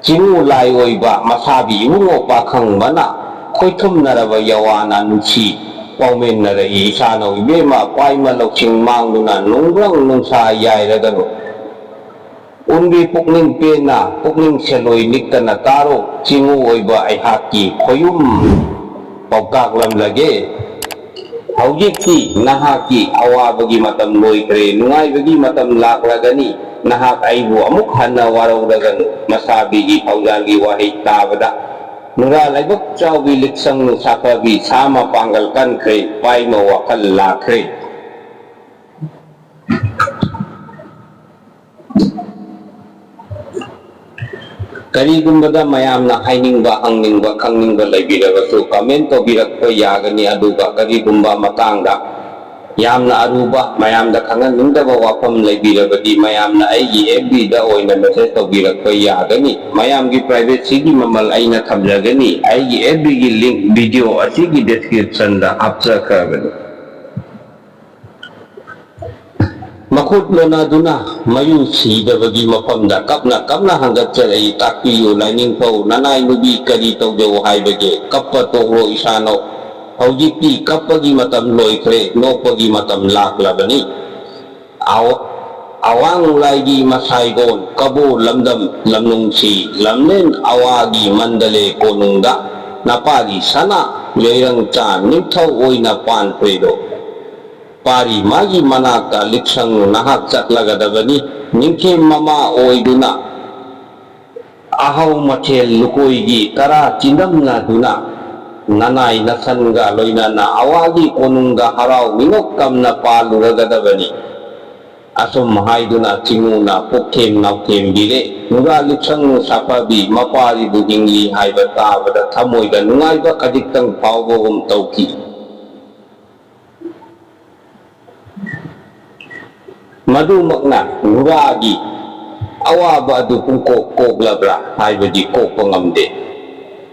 ꯆꯤꯡꯉꯨ ꯂꯥꯏ ꯑꯣꯏꯕ ꯃꯁꯥꯕꯤ ꯏꯕꯨꯡꯉꯣ ꯄꯥꯈꯪꯕꯅ ꯈꯣꯏꯊꯨꯝꯅꯔꯕ ꯌꯥꯋꯥꯅ ꯅꯨꯡꯁꯤ ꯄꯥꯎꯃꯤꯟꯅꯔꯛꯏ꯫ ꯏꯁꯥꯅꯧ ꯏꯕꯦꯝꯃ ꯄꯥꯏꯃ ꯂꯧꯁꯤꯡ ꯃꯥꯡꯗꯨꯅ ꯅꯨꯡꯕ꯭ꯔꯪ ꯅꯨꯡꯁꯥ ꯌꯥꯏꯔꯒꯅꯨ꯫ ꯎꯟꯕꯤ ꯄꯨꯛꯅꯤꯡ ꯄꯦꯟꯅ ꯄꯨꯛꯅꯤꯡ ꯁꯦꯜꯂꯣꯏ ꯅꯤꯛꯇꯅ ꯇꯥꯔꯣ꯫ ꯆꯤꯡꯉꯨ ꯑꯣꯏꯕ ꯑꯩꯍꯥꯛꯀꯤ ꯈꯣꯌꯨꯝ ꯄꯥꯎꯇꯥꯛꯂꯝꯂꯒꯦ꯫ ꯍꯧꯖꯤꯛꯇꯤ ꯅꯍꯥꯛꯀꯤ ꯑꯋꯥꯕꯒꯤ ꯃꯇꯝ ꯂꯣꯏꯈ꯭ꯔꯦ, ꯅꯨꯡꯉꯥꯏꯕꯒꯤ ꯃꯇꯝ ꯂꯥꯛꯂꯒꯅꯤ꯫ ꯅꯍꯥꯛ ꯑꯩꯕꯨ ꯑꯃꯨꯛ ꯍꯟꯅ ꯋꯥꯔꯧꯔꯒꯅꯨ꯫ ꯃꯁꯥꯕꯤꯒꯤ ꯐꯥꯎꯖꯥꯜꯒꯤ ꯋꯥꯍꯩ ꯇꯥꯕꯗ ꯅꯨꯔꯥ ꯂꯥꯏꯕꯛ ꯆꯥꯎꯕꯤ ꯂꯤꯛꯁꯪ ꯁꯥꯐꯕꯤ ꯁꯥ ꯃꯄꯥꯡꯒꯜ ꯀꯟꯈ꯭ꯔꯦ, ꯄꯥꯏꯃ ꯋꯥꯈꯜ ꯂꯥꯛꯈ꯭ꯔꯦ꯫ ꯀꯔꯤꯒꯨꯝꯕꯗ ꯃꯌꯥꯝꯅ ꯍꯥꯏꯅꯤꯡꯕ, ꯍꯪꯅꯤꯡꯕ, ꯈꯪꯅꯤꯡꯕ ꯂꯩꯕꯤꯔꯒꯁꯨ comment ꯇꯧꯕꯤꯔꯛꯄ ꯌꯥꯒꯅꯤ꯫ ꯑꯗꯨꯒ ꯀꯔꯤꯒꯨꯝꯕ ꯃꯇꯥꯡꯗ ꯌꯥꯝꯅ ꯑꯔꯨꯕ, ꯃꯌꯥꯝꯗ ꯈꯪꯍꯟꯅꯤꯡꯗꯕ ꯋꯥꯐꯝ ꯂꯩꯕꯤꯔꯕꯗꯤ ꯃꯌꯥꯝꯅ ꯑꯩꯒꯤ F B ꯗ ꯑꯣꯏꯅ message ꯇꯧꯕꯤꯔꯛꯄ ꯌꯥꯒꯅꯤ꯫ ꯃꯌꯥꯝꯒꯤ privacy ꯒꯤ ꯃꯃꯜ ꯑꯩꯅ ꯊꯝꯖꯒꯅꯤ꯫ ꯑꯩꯒꯤ F B ꯒꯤ link video ꯑꯁꯤꯒꯤ description ꯗ ꯍꯥꯞꯆꯈ꯭ꯔꯕꯅꯤ꯫ ꯃꯈꯨꯠ ꯂꯣꯟꯅꯗꯨꯅ ꯃꯌꯨ ꯁꯤꯗꯕꯒꯤ ꯃꯐꯝꯗ ꯀꯞꯅ ꯀꯞꯅ ꯍꯪꯒꯠꯆꯔꯛꯏ꯫ ꯇꯥꯛꯄꯤꯌꯨ ꯂꯥꯏꯅꯤꯡꯊꯧ, ꯅꯅꯥꯏ ꯅꯨꯄꯤ ꯀꯔꯤ ꯇꯧꯖꯧ ꯍꯥꯏꯕꯒꯦ? ꯀꯞꯄ ꯇꯣꯛꯂꯣ ꯏꯁꯥꯅꯧ꯫ ꯍꯧꯖꯤꯛꯇꯤ ꯀꯞꯄꯒꯤ ꯃꯇꯝ ꯂꯣꯏꯈ꯭ꯔꯦ, ꯅꯣꯛꯄꯒꯤ ꯃꯇꯝ ꯂꯥꯛꯂꯕꯅꯤ꯫ ꯑꯋꯥꯡ ꯂꯥꯏꯒꯤ ꯃꯁꯥꯏꯒꯣꯟ ꯀꯕꯣ ꯂꯝꯗꯝ ꯂꯝꯅꯨꯡꯁꯤ ꯂꯝꯂꯦꯟ ꯑꯋꯥꯒꯤ ꯃꯟꯗꯂꯦ ꯀꯣꯅꯨꯡꯗ ꯅꯄꯥꯒꯤ ꯁꯅꯥ ꯌꯩꯔꯪ ꯆꯥ ꯅꯤꯡꯊꯧ ꯑꯣꯏꯅ ꯄꯥꯟꯈ꯭ꯔꯦꯗꯣ꯫ ꯄꯥꯔꯤ ꯃꯥꯒꯤ ꯃꯅꯥꯛꯇ ꯂꯤꯛꯁꯪ ꯅꯍꯥꯛ ꯆꯠꯂꯒꯗꯕꯅꯤ꯫ ꯅꯤꯡꯊꯦꯝ ꯃꯃꯥ ꯑꯣꯏꯗꯨꯅ ꯑꯍꯥꯎ ꯃꯊꯦꯜ ꯂꯨꯀꯣꯏꯒꯤ ꯇꯔꯥ ꯆꯤꯟꯗꯝꯅꯗꯨꯅ ꯅꯅꯥꯏ ꯅꯁꯟꯒ ꯂꯣꯏꯅꯅ ꯑꯋꯥꯒꯤ ꯀꯣꯅꯨꯡꯗ ꯍꯔꯥꯎ ꯃꯤꯅꯣꯛ ꯇꯝꯅ ꯄꯥꯜꯂꯨꯔꯒꯗꯕꯅꯤ꯫ ꯑꯁꯨꯝ ꯍꯥꯏꯗꯨꯅ ꯆꯤꯡꯉꯨꯅ ꯄꯨꯛꯊꯦꯝ ꯅꯥꯎꯊꯦꯝꯕꯤꯔꯦ꯫ ꯅꯨꯔꯥ ꯂꯤꯛꯁꯪ ꯁꯥꯐꯕꯤ ꯃꯄꯥꯔꯤꯕꯨ ꯍꯤꯡꯂꯤ ꯍꯥꯏꯕ ꯇꯥꯕꯗ ꯊꯃꯣꯏꯗ ꯅꯨꯡꯉꯥꯏꯕ ꯈꯖꯤꯛꯇꯪ ꯐꯥꯎꯕꯒꯨꯝ ꯇꯧꯈꯤ꯫ ꯃꯗꯨꯃꯛꯅ ꯅꯨꯔꯥꯒꯤ ꯑꯋꯥꯕ ꯑꯗꯨ ꯄꯨꯡꯀꯣꯛ ꯀꯣꯛꯂꯕ꯭ꯔꯥ ꯍꯥꯏꯕꯗꯤ ꯀꯣꯛꯄ ꯉꯝꯗꯦ꯫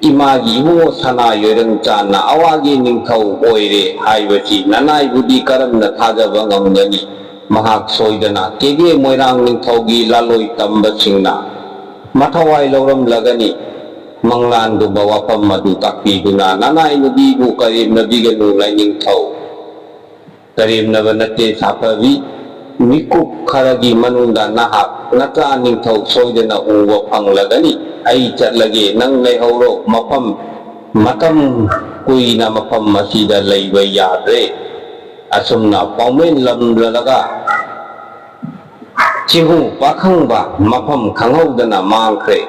ꯏꯃꯥꯒꯤ ꯏꯕꯨꯡꯉꯣ ꯁꯅꯥ ꯌꯣꯏꯔꯪꯆꯥꯟꯅ ꯑꯋꯥꯒꯤ ꯅꯤꯡꯊꯧ ꯑꯣꯏꯔꯦ ꯍꯥꯏꯕꯁꯤ ꯅꯅꯥꯏꯕꯨꯗꯤ ꯀꯔꯝꯅ ꯊꯥꯖꯕ ꯉꯝꯒꯅꯤ? ꯃꯍꯥꯛ ꯁꯣꯏꯗꯅ ꯀꯦꯒꯦ ꯃꯣꯏꯔꯥꯡ ꯅꯤꯡꯊꯧꯒꯤ ꯂꯥꯂꯣꯏ ꯇꯝꯕꯁꯤꯡꯅ ꯃꯊꯋꯥꯏ ꯂꯧꯔꯝꯂꯒꯅꯤ꯫ ꯃꯪꯂꯥꯟꯒꯨꯝꯕ ꯋꯥꯐꯝ ꯑꯗꯨ ꯇꯥꯛꯄꯤꯗꯨꯅ ꯅꯅꯥꯏ ꯅꯨꯄꯤꯕꯨ ꯀꯔꯦꯝꯅꯕꯤꯒꯅꯨ ꯂꯥꯏꯅꯤꯡꯊꯧ꯫ ꯀꯔꯦꯝꯅꯕ ꯅꯠꯇꯦ ꯁꯥꯐꯕꯤ꯫ ꯃꯤꯀꯨꯞ ꯈꯔꯒꯤ ꯃꯅꯨꯡꯗ ꯅꯍꯥꯛ ꯅꯆꯥ ꯅꯤꯡꯊꯧ ꯁꯣꯏꯗꯅ ꯎꯕ ꯐꯪꯂꯒꯅꯤ꯫ ꯑꯩ ꯆꯠꯂꯒꯦ, ꯅꯪ ꯂꯩꯍꯧꯔꯣ꯫ ꯃꯐꯝ, ꯃꯇꯝ ꯀꯨꯏꯅ ꯃꯐꯝ ꯑꯁꯤꯗ ꯂꯩꯕ ꯌꯥꯗ꯭ꯔꯦ꯫ ꯑꯁꯨꯝꯅ ꯄꯥꯎꯃꯦꯟ ꯂꯝꯂꯂꯒ ꯆꯤꯍꯨ ꯄꯥꯈꯪꯕ ꯃꯐꯝ ꯈꯪꯍꯧꯗꯅ ꯃꯥꯡꯈ꯭ꯔꯦ꯫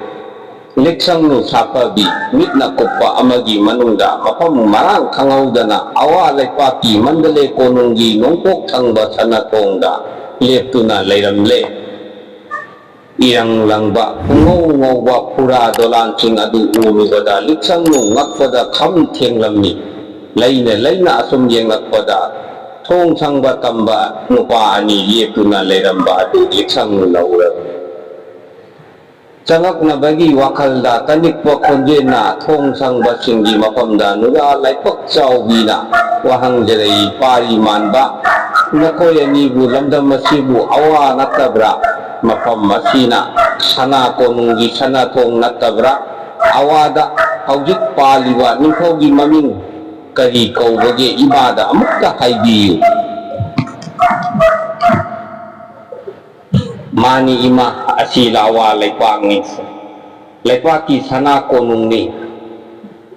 ꯂꯤꯛꯁꯪꯅꯨ ꯁꯥꯐꯕꯤ ꯃꯤꯠꯅ ꯀꯨꯞꯄ ꯑꯃꯒꯤ ꯃꯅꯨꯡꯗ ꯃꯐꯝ ꯃꯔꯥꯡ ꯈꯪꯍꯧꯗꯅ ꯑꯋꯥ ꯂꯩꯄꯥꯛꯀꯤ ꯃꯟꯗꯂꯦ ꯀꯣꯅꯨꯡꯒꯤ ꯅꯣꯡꯄꯣꯛ ꯊꯪꯕ ꯁꯅꯥꯊꯣꯡꯗ ꯂꯦꯞꯇꯨꯅ ꯂꯩꯔꯝꯂꯦ꯫ ꯏꯔꯪ ꯂꯪꯕ ꯄꯨꯡꯉꯧ ꯉꯧꯕ ꯐꯨꯔꯥ ꯗꯣꯂꯥꯟꯁꯤꯡ ꯑꯗꯨ ꯎꯔꯨꯕꯗ ꯂꯤꯛꯁꯪꯅꯨ ꯉꯛꯄꯗ ꯈꯝ ꯊꯦꯡꯂꯝꯃꯤ꯫ ꯂꯩꯅ ꯂꯩꯅ ꯑꯁꯨꯝ ꯌꯦꯡꯂꯛꯄꯗ ꯊꯣꯡ ꯁꯪꯕ ꯇꯝꯕ ꯅꯨꯄꯥ ꯑꯅꯤ ꯂꯦꯞꯇꯨꯅ ꯂꯩꯔꯝꯕ ꯑꯗꯨ ꯂꯤꯛꯁꯪꯅꯨꯅ ꯎꯔꯝꯃꯤ꯫ ꯆꯪꯂꯛꯅꯕꯒꯤ ꯋꯥꯈꯜꯗ ꯇꯅꯤꯛꯄ ꯈꯣꯟꯖꯦꯜꯅ ꯊꯣꯡ ꯁꯪꯕꯁꯤꯡꯒꯤ ꯃꯐꯝꯗ ꯅꯨꯔꯥ ꯂꯥꯏꯕꯛ ꯆꯥꯎꯕꯤꯅ ꯋꯥꯍꯪ ꯖꯔꯩ ꯄꯥꯔꯤ ꯃꯥꯟꯕ, ꯅꯈꯣꯏ ꯑꯅꯤꯕꯨ ꯂꯝꯗꯝ ꯑꯁꯤꯕꯨ ꯑꯋꯥ ꯅꯠꯇꯕ꯭ꯔꯥ? ꯃꯐꯝ ꯑꯁꯤꯅ ꯁꯅꯥ ꯀꯣꯅꯨꯡꯒꯤ ꯁꯅꯥꯊꯣꯡ ꯅꯠꯇꯕ꯭ꯔꯥ? ꯑꯋꯥꯗ ꯍꯧꯖꯤꯛ ꯄꯥꯜꯂꯤꯕ ꯅꯤꯡꯊꯧꯒꯤ ꯃꯃꯤꯡ ꯀꯔꯤ ꯀꯧꯕꯒꯦ? ꯏꯃꯥꯗ ꯑꯃꯨꯛꯇ ꯍꯥꯏꯕꯤꯌꯨ꯫ ꯃꯥꯅꯤ ꯏꯃꯥ, ꯑꯁꯤ ꯂꯥꯋꯥ ꯂꯩꯄꯥꯛꯅꯤ, ꯂꯩꯄꯥꯛꯀꯤ ꯁꯅꯥ ꯀꯣꯅꯨꯡꯅꯤ꯫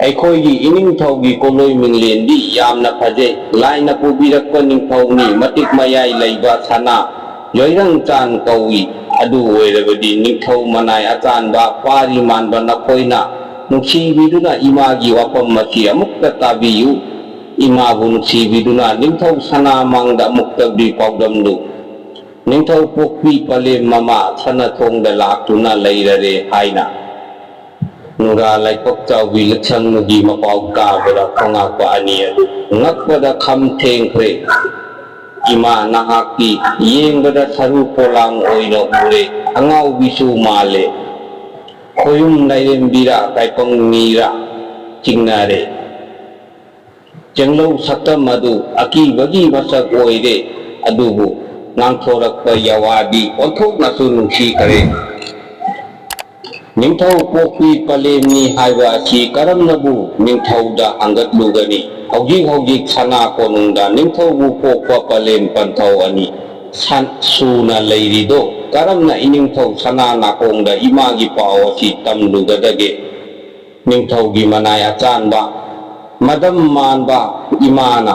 ꯑꯩꯈꯣꯏꯒꯤ ꯏꯅꯤꯡꯊꯧꯒꯤ ꯀꯣꯂꯣꯏ ꯃꯤꯡꯂꯦꯟꯗꯤ ꯌꯥꯝꯅ ꯐꯖꯩ꯫ ꯂꯥꯏꯅ ꯄꯨꯕꯤꯔꯛꯄ ꯅꯤꯡꯊꯧꯅꯤ, ꯃꯇꯤꯛ ꯃꯌꯥꯏ ꯂꯩꯕ ꯁꯅꯥ ꯌꯣꯏꯔꯪ ꯆꯥꯟ ꯀꯧꯏ꯫ ꯑꯗꯨ ꯑꯣꯏꯔꯕꯗꯤ ꯅꯤꯡꯊꯧ ꯃꯅꯥꯏ ꯑꯆꯥꯟꯕ ꯄꯥꯔꯤ ꯃꯥꯟꯕ ꯅꯈꯣꯏꯅ ꯅꯨꯡꯁꯤꯕꯤꯗꯨꯅ ꯏꯃꯥꯒꯤ ꯋꯥꯐꯝ ꯑꯁꯤ ꯑꯃꯨꯛꯇ ꯇꯥꯕꯤꯌꯨ꯫ ꯏꯃꯥꯕꯨ ꯅꯨꯡꯁꯤꯕꯤꯗꯨꯅ ꯅꯤꯡꯊꯧ ꯁꯅꯥ ꯃꯥꯡꯗ ꯑꯃꯨꯛꯇꯗꯤ ꯄꯥꯎꯗꯝꯂꯨ꯫ ꯅꯤꯡꯊꯧ ꯄꯣꯛꯄꯤ ꯄꯂꯦꯝ ꯃꯃꯥ ꯁꯅꯥꯊꯣꯡꯗ ꯂꯥꯛꯇꯨꯅ ꯂꯩꯔꯔꯦ ꯍꯥꯏꯅ꯫ ꯅꯨꯔꯥ ꯂꯥꯏꯕꯛ ꯆꯥꯎꯕꯤ ꯂꯤꯛꯁꯪꯅꯨꯒꯤ ꯃꯄꯥꯎ ꯇꯥꯕꯗ ꯈꯣꯡꯉꯥꯛꯄ ꯑꯅꯤ ꯑꯗꯨ ꯉꯛꯄꯗ ꯈꯝ ꯊꯦꯡꯈ꯭ꯔꯦ꯫ ꯏꯃꯥ, ꯅꯍꯥꯛꯇꯤ ꯌꯦꯡꯕꯗ ꯁꯔꯨ ꯄꯣꯂꯥꯡ ꯑꯣꯏꯅ ꯎꯔꯦ, ꯑꯉꯥꯎꯕꯤꯁꯨ ꯃꯥꯜꯂꯦ꯫ ꯈꯣꯌꯨꯝ ꯂꯥꯏꯔꯦꯝꯕꯤꯔ ꯇꯥꯏꯄꯪ ꯃꯤꯔ ꯆꯤꯡꯅꯔꯦ꯫ ꯆꯦꯡꯂꯧ ꯁꯛꯇꯝ ꯑꯗꯨ ꯑꯀꯤꯕꯒꯤ ꯃꯁꯛ ꯑꯣꯏꯔꯦ꯫ ꯑꯗꯨꯕꯨ ꯉꯥꯡꯊꯣꯔꯛꯄ ꯌꯥꯋꯥꯗꯤ ꯑꯣꯟꯊꯣꯛꯅꯁꯨ ꯅꯨꯡꯁꯤꯈꯔꯦ꯫ ꯅꯤꯡꯊꯧ ꯄꯣꯛꯄꯤ ꯄꯂꯦꯝꯅꯤ ꯍꯥꯏꯕ ꯑꯁꯤ ꯀꯔꯝꯅꯕꯨ ꯅꯤꯡꯊꯧꯗ ꯍꯪꯒꯠꯂꯨꯒꯅꯤ? ꯍꯧꯖꯤꯛ ꯍꯧꯖꯤꯛ ꯁꯅꯥ ꯀꯣꯅꯨꯡꯗ ꯅꯤꯡꯊꯧꯕꯨ ꯄꯣꯛꯄ ꯄꯂꯦꯝ ꯄꯟꯊꯧ ꯑꯅꯤ ꯁꯟ-, ꯁꯨꯅ ꯂꯩꯔꯤꯗꯣ ꯀꯔꯝꯅ ꯏꯅꯤꯡꯊꯧ ꯁꯅꯥ ꯅꯥꯀꯣꯡꯗ ꯏꯃꯥꯒꯤ ꯄꯥꯎ ꯑꯁꯤ ꯇꯝꯂꯨꯒꯗꯒꯦ? ꯅꯤꯡꯊꯧꯒꯤ ꯃꯅꯥꯏ ꯑꯆꯥꯟꯕ, ꯃꯗꯝ ꯃꯥꯟꯕ ꯏꯃꯥꯅ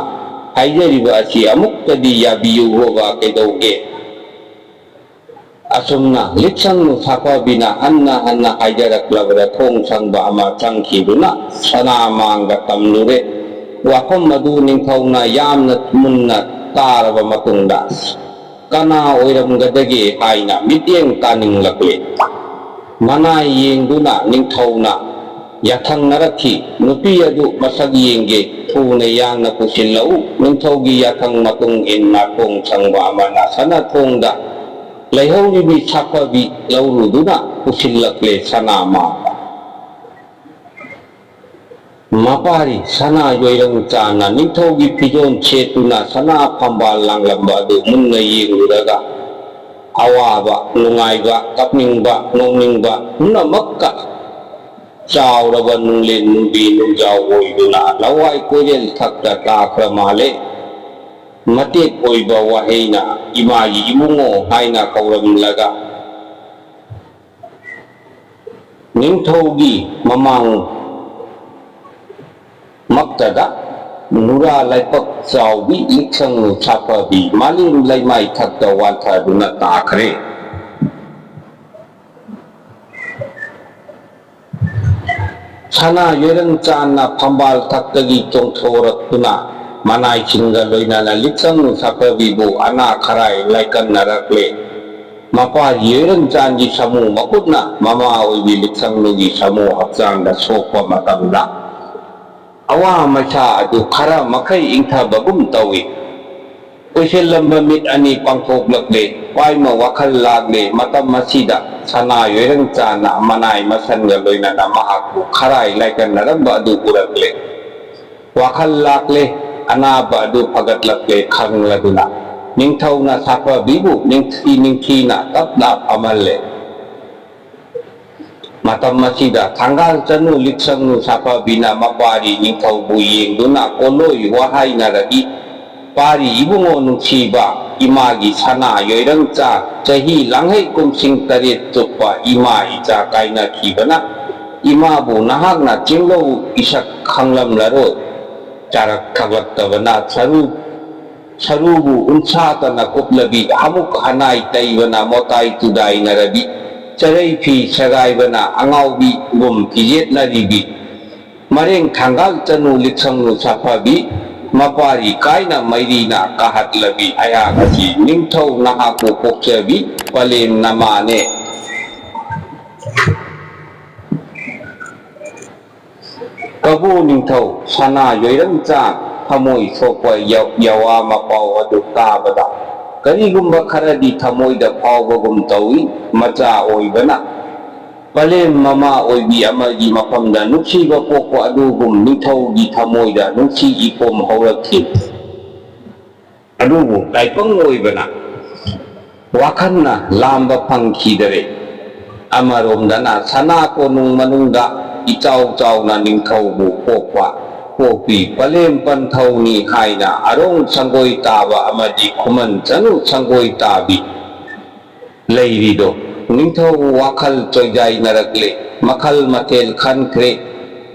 ꯍꯥꯏꯖꯔꯤꯕ ꯑꯁꯤ ꯑꯃꯨꯛꯇꯗꯤ ꯌꯥꯕꯤꯌꯨ ꯕꯕꯥ, ꯀꯩꯗꯧꯒꯦ? ꯑꯁꯨꯝꯅ ꯂꯤꯛꯁꯪ ꯁꯥꯐꯕꯤꯅ ꯍꯟꯅ ꯍꯟꯅ ꯍꯥꯏꯖꯔꯛꯂꯕꯗ ꯊꯣꯡ ꯁꯪꯕ ꯑꯃ ꯆꯪꯈꯤꯗꯨꯅ ꯁꯅꯥ ꯃꯥꯡꯗ ꯇꯝꯂꯨꯔꯦ꯫ ꯋꯥꯐꯝ ꯑꯗꯨ ꯅꯤꯡꯊꯧꯅ ꯌꯥꯝꯅ ꯃꯨꯟꯅ ꯇꯥꯔꯕ ꯃꯇꯨꯡꯗ ꯀꯅꯥ ꯑꯣꯏꯔꯝꯒꯗꯒꯦ ꯍꯥꯏꯅ ꯃꯤꯠꯌꯦꯡ ꯇꯥꯅꯤꯡꯂꯛꯂꯦ꯫ ꯃꯅꯥꯏ ꯌꯦꯡꯗꯨꯅ ꯅꯤꯡꯊꯧꯅ ꯌꯥꯊꯪꯅꯔꯛꯈꯤ, "ꯅꯨꯄꯤ ꯑꯗꯨ ꯃꯁꯛ ꯌꯦꯡꯒꯦ, ꯊꯨꯅ ꯌꯥꯡꯅ ꯄꯨꯁꯤꯜꯂꯛꯎ꯫" ꯅꯤꯡꯊꯧꯒꯤ ꯌꯥꯊꯪ ꯃꯇꯨꯡ ꯏꯟꯅ ꯊꯣꯡ ꯁꯪꯕ ꯑꯃꯅ ꯁꯅꯥ ꯊꯣꯡꯗ ꯂꯩꯍꯧꯔꯤꯕꯤ ꯁꯥꯐꯕꯤ ꯂꯧꯔꯨꯗꯨꯅ ꯄꯨꯁꯤꯜꯂꯛꯂꯦ ꯁꯅꯥ ꯃꯥꯡꯗ꯫ ꯃꯄꯥꯔꯤ ꯁꯅꯥ ꯌꯣꯏꯔꯪ ꯆꯥꯅ ꯅꯤꯡꯊꯧꯒꯤ ꯐꯤꯖꯣꯜ ꯁꯦꯠꯇꯨꯅ ꯁꯅꯥ ꯐꯝꯕꯥꯜ ꯂꯥꯡꯂꯝꯕ ꯑꯗꯨ ꯃꯨꯟꯅ ꯌꯦꯡꯂꯨꯔꯒ ꯑꯋꯥꯕ, ꯅꯨꯡꯉꯥꯏꯕ, ꯀꯞꯅꯤꯡꯕ, ꯅꯣꯛꯅꯤꯡꯕ ꯄꯨꯝꯅꯃꯛꯀ ꯆꯥꯎꯔꯕ ꯅꯨꯡꯂꯦꯟ ꯅꯨꯡꯕꯤ ꯅꯨꯡꯖꯥꯎ ꯑꯣꯏꯗꯨꯅ ꯂꯋꯥꯏ ꯀꯣꯏꯔꯦꯜ ꯊꯛꯇ ꯇꯥꯈ꯭ꯔ ꯃꯥꯜꯂꯦ꯫ ꯃꯇꯦꯛ ꯑꯣꯏꯕ ꯋꯥꯍꯩꯅ ꯏꯃꯥꯒꯤ ꯏꯕꯨꯡꯉꯣ ꯍꯥꯏꯅ ꯀꯧꯔꯝꯂꯒ ꯅꯤꯡꯊꯧꯒꯤ ꯃꯃꯥꯡ ꯃꯛꯇꯗ ꯅꯨꯔꯥ ꯂꯥꯏꯄꯛ ꯆꯥꯎꯕꯤ ꯂꯤꯛꯁꯪ ꯁꯥꯐꯕꯤ ꯃꯥꯂꯦꯝ ꯂꯩꯃꯥꯏ ꯊꯛꯇ ꯋꯥꯟꯊꯗꯨꯅ ꯇꯥꯈ꯭ꯔꯦ꯫ ꯁꯅꯥ ꯌꯣꯏꯔꯪ ꯆꯥꯟꯅ ꯐꯝꯕꯥꯜ ꯊꯛꯇꯒꯤ ꯆꯣꯡꯊꯣꯔꯛꯇꯨꯅ ꯃꯅꯥꯏꯁꯤꯡꯒ ꯂꯣꯏꯅꯅ ꯂꯤꯛꯁꯪ ꯁꯥꯐꯕꯤꯕꯨ ꯑꯅꯥ ꯈꯔꯥꯏ ꯂꯥꯏꯀꯟꯅꯔꯛꯂꯦ꯫ ꯃꯄꯥ ꯌꯣꯏꯔꯪ ꯆꯥꯟꯒꯤ ꯁꯥꯃꯨ ꯃꯈꯨꯠꯅ ꯃꯃꯥ ꯑꯣꯏꯕꯤ ꯂꯤꯛꯁꯪꯂꯨꯒꯤ ꯁꯥꯃꯨ ꯍꯛꯆꯥꯡꯗ ꯁꯣꯛꯄ ꯃꯇꯝꯗ ꯑꯋꯥ ꯃꯩꯁꯥ ꯑꯗꯨ ꯈꯔ ꯃꯈꯩ ꯏꯪꯊꯕꯒꯨꯝ ꯇꯧꯏ꯫ ꯎꯏꯁꯤꯜꯂꯝꯕ ꯃꯤꯠ ꯑꯅꯤ ꯄꯥꯡꯊꯣꯛꯂꯛꯂꯦ꯫ ꯄꯥꯏꯃ ꯋꯥꯈꯜ ꯂꯥꯛꯂꯦ꯫ ꯃꯇꯝ ꯑꯁꯤꯗ ꯁꯅꯥ ꯌꯣꯏꯔꯪ ꯆꯥꯅ ꯃꯅꯥꯏ ꯃꯁꯟꯒ ꯂꯣꯏꯅꯅ ꯃꯍꯥꯛꯄꯨ ꯈꯔꯥꯏ ꯂꯥꯏꯀꯟꯅꯔꯝꯕ ꯑꯗꯨ ꯎꯔꯛꯂꯦ꯫ ꯋꯥꯈꯜ ꯂꯥꯛꯂꯦ꯫ ꯑꯅꯥꯕ ꯑꯗꯨ ꯐꯒꯠꯂꯛꯂꯦ ꯈꯪꯂꯗꯨꯅ ꯅꯤꯡꯊꯧꯅ ꯁꯥꯐꯕꯤꯕꯨ ꯅꯤꯡꯊꯤ ꯅꯤꯡꯊꯤꯅ ꯇꯞꯅ ꯐꯝꯍꯜꯂꯦ꯫ ꯃꯇꯝ ꯑꯁꯤꯗ ꯊꯥꯡꯒꯥꯜ ꯆꯅꯨ ꯂꯤꯛꯁꯪꯅꯨ ꯁꯥꯐꯕꯤꯅ ꯃꯄꯥꯔꯤ ꯅꯤꯡꯊꯧꯕꯨ ꯌꯦꯡꯗꯨꯅ ꯀꯣꯂꯣꯏ ꯋꯥꯍꯥꯏꯅꯔꯛꯏ꯫ ꯄꯥꯔꯤ ꯏꯕꯨꯡꯉꯣ ꯅꯨꯡꯁꯤꯕ, ꯏꯃꯥꯒꯤ ꯁꯅꯥ ꯌꯣꯏꯔꯪꯆꯥ, ꯆꯍꯤ ꯂꯥꯡꯍꯩ ꯀꯨꯝꯁꯤꯡ ꯇꯔꯦꯠ ꯆꯨꯞꯄ ꯏꯃꯥ ꯏꯆꯥ ꯀꯥꯏꯅꯈꯤꯕꯅ ꯏꯃꯥꯕꯨ ꯅꯍꯥꯛꯅ ꯆꯤꯡꯂꯧ ꯏꯁꯛ ꯈꯪꯂꯝꯂꯔꯣꯏ꯫ ꯆꯥꯔꯛ ꯊꯛꯂꯛꯇꯕꯅ ꯁꯔꯨ ꯁꯔꯨꯕꯨ ꯎꯟꯁꯥꯇꯅ ꯀꯨꯞꯂꯕꯤ, ꯑꯃꯨꯛ ꯍꯅꯥꯏ ꯇꯩꯕꯅ ꯃꯣꯇꯥꯏ ꯇꯨꯗꯥꯏꯅꯔꯕꯤ, ꯆꯔꯩ ꯐꯤ ꯁꯦꯒꯥꯏꯕꯅ ꯑꯉꯥꯎꯕꯤꯒꯨꯝ ꯐꯤꯖꯦꯠꯅꯔꯤꯕꯤ, ꯃꯔꯦꯡ ꯊꯥꯡꯒꯥꯜ ꯆꯅꯨ ꯂꯤꯛꯁꯪꯅꯨ ꯁꯥꯐꯕꯤ, ꯃꯄꯥꯔꯤ ꯀꯥꯏꯅ ꯃꯩꯔꯤꯅ ꯀꯥꯍꯠꯂꯕꯤ ꯑꯩꯍꯥꯛ ꯑꯁꯤ ꯅꯤꯡꯊꯧ ꯅꯍꯥꯛꯄꯨ ꯄꯣꯛꯆꯕꯤ ꯄꯂꯦꯝ ꯅꯃꯥꯅꯦ꯫ ꯀꯕꯨ ꯅꯤꯡꯊꯧ ꯁꯅꯥ ꯌꯣꯏꯔꯪꯆꯥ ꯊꯃꯣꯏ ꯁꯣꯛꯄ ꯌ-, ꯌꯋꯥ ꯃꯄꯥꯎ ꯑꯗꯨ ꯇꯥꯕꯗ ꯀꯔꯤꯒꯨꯝꯕ ꯈꯔꯗꯤ ꯊꯃꯣꯏꯗ ꯐꯥꯎꯕꯒꯨꯝ ꯇꯧꯏ꯫ ꯃꯆꯥ ꯑꯣꯏꯕꯅ ꯄꯂꯦꯝ ꯃꯃꯥ ꯑꯣꯏꯕꯤ ꯑꯃꯒꯤ ꯃꯐꯝꯗ ꯅꯨꯡꯁꯤꯕ ꯄꯣꯛꯄ ꯑꯗꯨꯒꯨꯝ ꯅꯤꯡꯊꯧꯒꯤ ꯊꯃꯣꯏꯗ ꯅꯨꯡꯁꯤ ꯏꯄꯣꯝ ꯍꯧꯔꯛꯈꯤ꯫ ꯑꯗꯨꯕꯨ ꯇꯥꯏꯄꯪ ꯑꯣꯏꯕꯅ ꯋꯥꯈꯜꯅ ꯂꯥꯝꯕ ꯐꯪꯈꯤꯗꯔꯦ꯫ ꯑꯃꯔꯣꯝꯗꯅ ꯁꯅꯥ ꯀꯣꯅꯨꯡ ꯃꯅꯨꯡꯗ ꯏꯆꯥꯎ ꯆꯥꯎꯅ ꯅꯤꯡꯊꯧꯕꯨ ꯄꯣꯛꯄ, ꯄꯣꯛꯄꯤ ꯄꯂꯦꯝ ꯄꯟꯊꯧꯅꯤ ꯍꯥꯏꯅ ꯑꯔꯣꯡ ꯁꯪꯒꯣꯏ ꯇꯥꯕ ꯑꯃꯗꯤ ꯈꯨꯃꯟ ꯆꯅꯨ ꯁꯪꯒꯣꯏ ꯇꯥꯕꯤ ꯂꯩꯔꯤꯗꯣ ꯅꯤꯡꯊꯧ ꯋꯥꯈꯜ ꯆꯣꯏꯖꯥꯏꯅꯔꯛꯂꯦ꯫ ꯃꯈꯜ ꯃꯊꯦꯜ ꯈꯟꯈ꯭ꯔꯦ꯫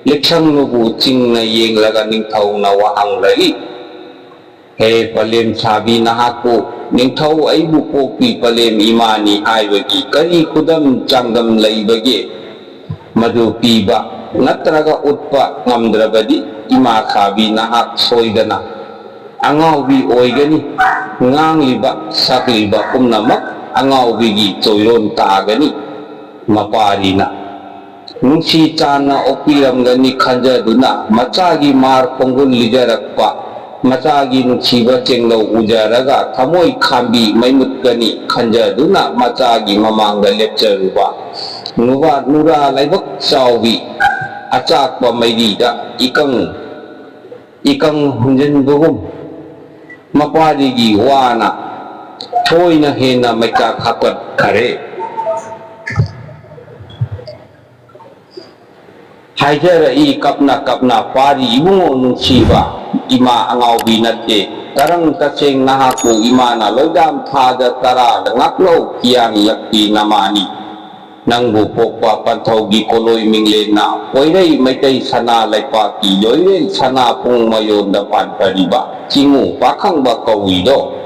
ꯂꯤꯛꯁꯪꯅꯨꯕꯨ ꯆꯤꯡꯅ ꯌꯦꯡꯂꯒ ꯅꯤꯡꯊꯧꯅ ꯋꯥꯍꯪꯂꯛꯏ꯫ ꯍꯦ ꯄꯂꯦꯝ ꯁꯥꯕꯤ, ꯅꯍꯥꯛꯄꯨ ꯅꯤꯡꯊꯧ ꯑꯩꯕꯨ ꯄꯣꯛꯄꯤ ꯄꯂꯦꯝ ꯏꯃꯥꯅꯤ ꯍꯥꯏꯕꯒꯤ ꯀꯔꯤ ꯈꯨꯗꯝ ꯆꯥꯡꯗꯝ ꯂꯩꯕꯒꯦ? ꯃꯗꯨ ꯄꯤꯕ ꯅꯠꯇ꯭ꯔꯒ ꯎꯠꯄ ꯉꯝꯗ꯭ꯔꯕꯗꯤ ꯏꯃꯥ ꯁꯥꯕꯤ ꯅꯍꯥꯛ ꯁꯣꯏꯗꯅ ꯑꯉꯥꯎꯕꯤ ꯑꯣꯏꯒꯅꯤ꯫ ꯉꯥꯡꯂꯤꯕ ꯁꯛꯂꯤꯕ ꯄꯨꯝꯅꯃꯛ ꯑꯉꯥꯎꯕꯤꯒꯤ ꯆꯣꯏꯔꯣꯟ ꯇꯥꯒꯅꯤ꯫ ꯃꯄꯥꯔꯤꯅ ꯅꯨꯡꯁꯤ ꯆꯥꯟꯅ ꯑꯣꯛꯄꯤꯔꯝꯒꯅꯤ ꯈꯟꯖꯗꯨꯅ ꯃꯆꯥꯒꯤ ꯃꯥꯔ ꯈꯣꯡꯒꯨꯜ ꯂꯤꯖꯔꯛꯄ ꯃꯆꯥꯒꯤ ꯅꯨꯡꯁꯤꯕ ꯆꯦꯡꯂꯧ ꯎꯖꯔꯒ ꯊꯃꯣꯏ ꯈꯥꯝꯕꯤ ꯃꯩꯃꯨꯠꯀꯅꯤ ꯈꯟꯖꯗꯨꯅ ꯃꯆꯥꯒꯤ ꯃꯃꯥꯡꯗ ꯂꯦꯞꯆꯔꯨꯕ ꯅꯨꯔꯥ, ꯅꯨꯔꯥ ꯂꯥꯏꯕꯛ ꯆꯥꯎꯕꯤ ꯑꯆꯥꯛꯄ ꯃꯩꯔꯤꯗ ꯏꯀꯪ, ꯏꯀꯪ ꯍꯨꯟꯖꯤꯟꯕꯒꯨꯝ ꯃꯄꯥꯔꯤꯒꯤ ꯋꯥꯅ ꯊꯣꯏꯅ ꯍꯦꯟꯅ ꯃꯩꯆꯥꯛ ꯍꯥꯞꯀꯠꯈꯔꯦ꯫ ꯍꯥꯏꯖꯔꯛꯏ ꯀꯞꯅ ꯀꯞꯅ, "ꯄꯥꯔꯤ ꯏꯕꯨꯡꯉꯣ ꯅꯨꯡꯁꯤꯕ, ꯏꯃꯥ ꯑꯉꯥꯎꯕꯤ ꯅꯠꯇꯦ꯫ ꯇꯔꯪ ꯇꯁꯦꯡ ꯅꯍꯥꯛꯄꯨ ꯏꯃꯥꯅ ꯂꯣꯏꯗꯥꯝ ꯊꯥꯗ ꯇꯔꯥꯗ ꯉꯥꯛꯂꯧ ꯐꯤꯌꯥꯡ ꯂꯛꯄꯤ ꯅꯃꯥꯅꯤ꯫ ꯅꯪꯕꯨ ꯄꯣꯛꯄ ꯄꯟꯊꯧꯒꯤ ꯀꯣꯂꯣꯏ ꯃꯤꯡꯂꯦꯟꯅ ꯄꯣꯏꯔꯩ ꯃꯩꯇꯩ ꯁꯅꯥ ꯂꯩꯄꯥꯛꯀꯤ ꯂꯣꯏꯔꯦꯜ ꯁꯅꯥ ꯄꯨꯡ ꯃꯌꯣꯟꯗ ꯄꯥꯟꯄꯔꯤꯕ ꯆꯤꯡꯉꯨ ꯄꯥꯈꯪꯕ ꯀꯧꯏꯗꯣ꯫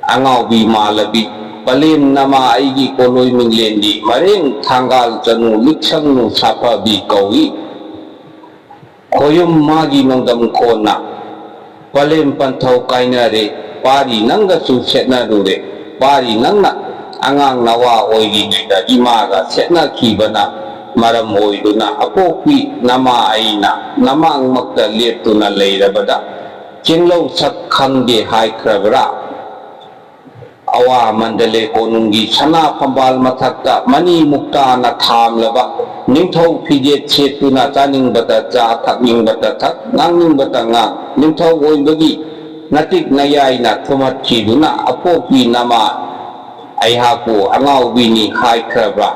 ꯑꯉꯥꯎꯕꯤ ꯃꯥꯂꯕꯤ, ꯄꯂꯦꯝ ꯅꯃꯥ ꯑꯩꯒꯤ ꯀꯣꯂꯣꯏ ꯃꯤꯡꯂꯦꯟꯗꯤ ꯃꯔꯦꯡ ꯊꯥꯡꯒꯥꯜ ꯆꯅꯨ ꯂꯤꯛꯁꯪꯅꯨ ꯁꯥꯐꯕꯤ ꯀꯧꯏ꯫ ꯈꯣꯌꯨꯝ ꯃꯥꯒꯤ ꯅꯣꯡꯗꯝ ꯈꯣꯟꯅ ꯄꯂꯦꯝ ꯄꯟꯊꯧ ꯀꯥꯏꯅꯔꯦ, ꯄꯥꯔꯤ ꯅꯪꯒꯁꯨ ꯁꯦꯠꯅꯔꯨꯔꯦ꯫ ꯄꯥꯔꯤ ꯅꯪꯅ ꯑꯉꯥꯡ ꯅꯋꯥ ꯑꯣꯏꯔꯤꯉꯩꯗ ꯏꯃꯥꯒ ꯁꯦꯠꯅꯈꯤꯕꯅ ꯃꯔꯝ ꯑꯣꯏꯗꯨꯅ ꯑꯄꯣꯛꯄꯤ ꯅꯃꯥ ꯑꯩꯅ ꯅꯃꯥꯡꯃꯛꯇ ꯂꯦꯞꯇꯨꯅ ꯂꯩꯔꯕꯗ ꯆꯤꯡꯂꯧ ꯁꯛ ꯈꯪꯗꯦ ꯍꯥꯏꯈ꯭ꯔꯕ꯭ꯔꯥ?" ꯑꯋꯥ ꯃꯟꯗꯂꯦ ꯀꯣꯅꯨꯡꯒꯤ ꯁꯅꯥ ꯐꯝꯕꯥꯜ ꯃꯊꯛꯇ ꯃꯅꯤ ꯃꯨꯛꯇꯥꯅ ꯊꯥꯝꯂꯕ ꯅꯤꯡꯊꯧ ꯐꯤꯖꯦꯠ ꯁꯦꯠꯇꯨꯅ ꯆꯥꯅꯤꯡꯕꯇ ꯆꯥ, ꯊꯛꯅꯤꯡꯕꯇ ꯊꯛ, ꯉꯥꯡꯅꯤꯡꯕꯇ ꯉꯥꯡ, ꯅꯤꯡꯊꯧ ꯑꯣꯏꯕꯒꯤ ꯅꯇꯤꯛ ꯅꯌꯥꯏꯅ ꯊꯨꯝꯍꯠꯈꯤꯗꯨꯅ ꯑꯄꯣꯛꯄꯤ ꯅꯃꯥ ꯑꯩꯍꯥꯛꯄꯨ ꯑꯉꯥꯎꯕꯤꯅꯤ ꯍꯥꯏꯈ꯭ꯔꯕ꯭ꯔꯥ?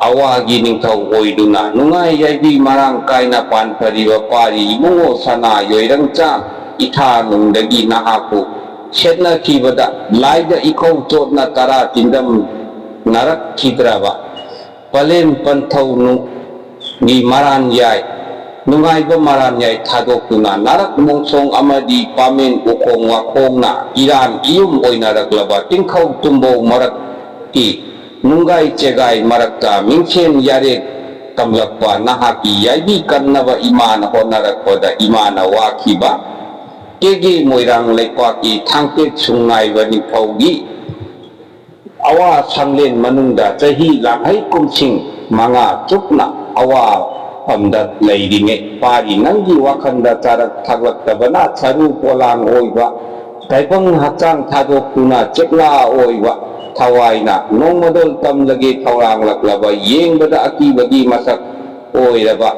ꯑꯋꯥꯒꯤ ꯅꯤꯡꯊꯧ ꯑꯣꯏꯗꯨꯅ ꯅꯨꯡꯉꯥꯏ ꯌꯥꯏꯕꯤ ꯃꯔꯥꯡ ꯀꯥꯏꯅ ꯄꯥꯟꯐꯔꯤꯕ ꯄꯥꯔꯤ ꯏꯕꯨꯡꯉꯣ ꯁꯅꯥ ꯌꯣꯏꯔꯪꯆꯥꯡ ꯏꯊꯥ ꯅꯨꯡꯗꯒꯤ ꯅꯍꯥꯛꯄꯨ ꯁꯦꯠꯅꯈꯤꯕꯗ ꯂꯥꯏꯗ ꯏꯈꯧ ꯆꯣꯠꯅ ꯇꯔꯥ ꯇꯤꯟꯗꯝꯅꯔꯛꯈꯤꯗ꯭ꯔꯕ ꯄꯂꯦꯝ ꯄꯟꯊꯧ ꯅꯨꯡꯒꯤ ꯃꯔꯥꯟ ꯌꯥꯏ, ꯅꯨꯡꯉꯥꯏꯕ ꯃꯔꯥꯟ ꯌꯥꯏ ꯊꯥꯗꯣꯛꯇꯨꯅ ꯅꯥꯔꯛ ꯃꯣꯡꯁꯣꯡ ꯑꯃꯗꯤ ꯄꯥꯃꯦꯟ ꯎꯈꯣꯡ ꯋꯥꯈꯣꯡꯅ ꯏꯔꯥꯟ ꯏꯌꯨꯝ ꯑꯣꯏꯅꯔꯛꯂꯕ ꯇꯤꯡꯈꯧ ꯇꯨꯝꯕꯧ ꯃꯔꯛꯀꯤ ꯅꯨꯡꯒꯥꯏ ꯆꯦꯒꯥꯏ ꯃꯔꯛꯇ ꯃꯤꯡꯁꯦꯟ ꯌꯥꯔꯦ ꯇꯝꯂꯛꯄ ꯅꯍꯥꯛꯀꯤ ꯌꯥꯏꯕꯤ ꯀꯟꯅꯕ ꯏꯃꯥꯅ ꯍꯣꯠꯅꯔꯛꯄꯗ ꯏꯃꯥꯅ ꯋꯥꯈꯤꯕ ꯀꯦꯒꯦ ꯃꯣꯏꯔꯥꯡ ꯂꯩꯄꯥꯛꯀꯤ ꯊꯥꯡꯄꯦꯛ ꯁꯨꯡꯉꯥꯏꯕ ꯅꯤꯡꯊꯧꯒꯤ ꯑꯋꯥ ꯁꯪꯂꯦꯟ ꯃꯅꯨꯡꯗ ꯆꯍꯤ ꯂꯥꯡꯍꯩ ꯀꯨꯝꯁꯤꯡ ꯃꯉꯥ ꯆꯨꯞꯅ ꯑꯋꯥ ꯃꯐꯝꯗ ꯂꯩꯔꯤꯉꯩ ꯄꯥꯔꯤ ꯅꯪꯒꯤ ꯋꯥꯈꯜꯗ ꯆꯥꯔꯛ ꯊꯛꯂꯛꯇꯕꯅ ꯁꯔꯨ ꯄꯣꯂꯥꯡ ꯑꯣꯏꯕ, ꯇꯥꯏꯕꯪ ꯍꯛꯆꯥꯡ ꯊꯥꯗꯣꯛꯇꯨꯅ ꯆꯦꯛꯂꯥ ꯑꯣꯏꯕ, ꯊꯋꯥꯏꯅ ꯅꯣꯡꯃꯗꯣꯜ ꯇꯝꯂꯒꯦ ꯊꯧꯔꯥꯡꯂꯛꯂꯕ, ꯌꯦꯡꯕꯗ ꯑꯀꯤꯕꯒꯤ ꯃꯁꯛ ꯑꯣꯏꯔꯕ,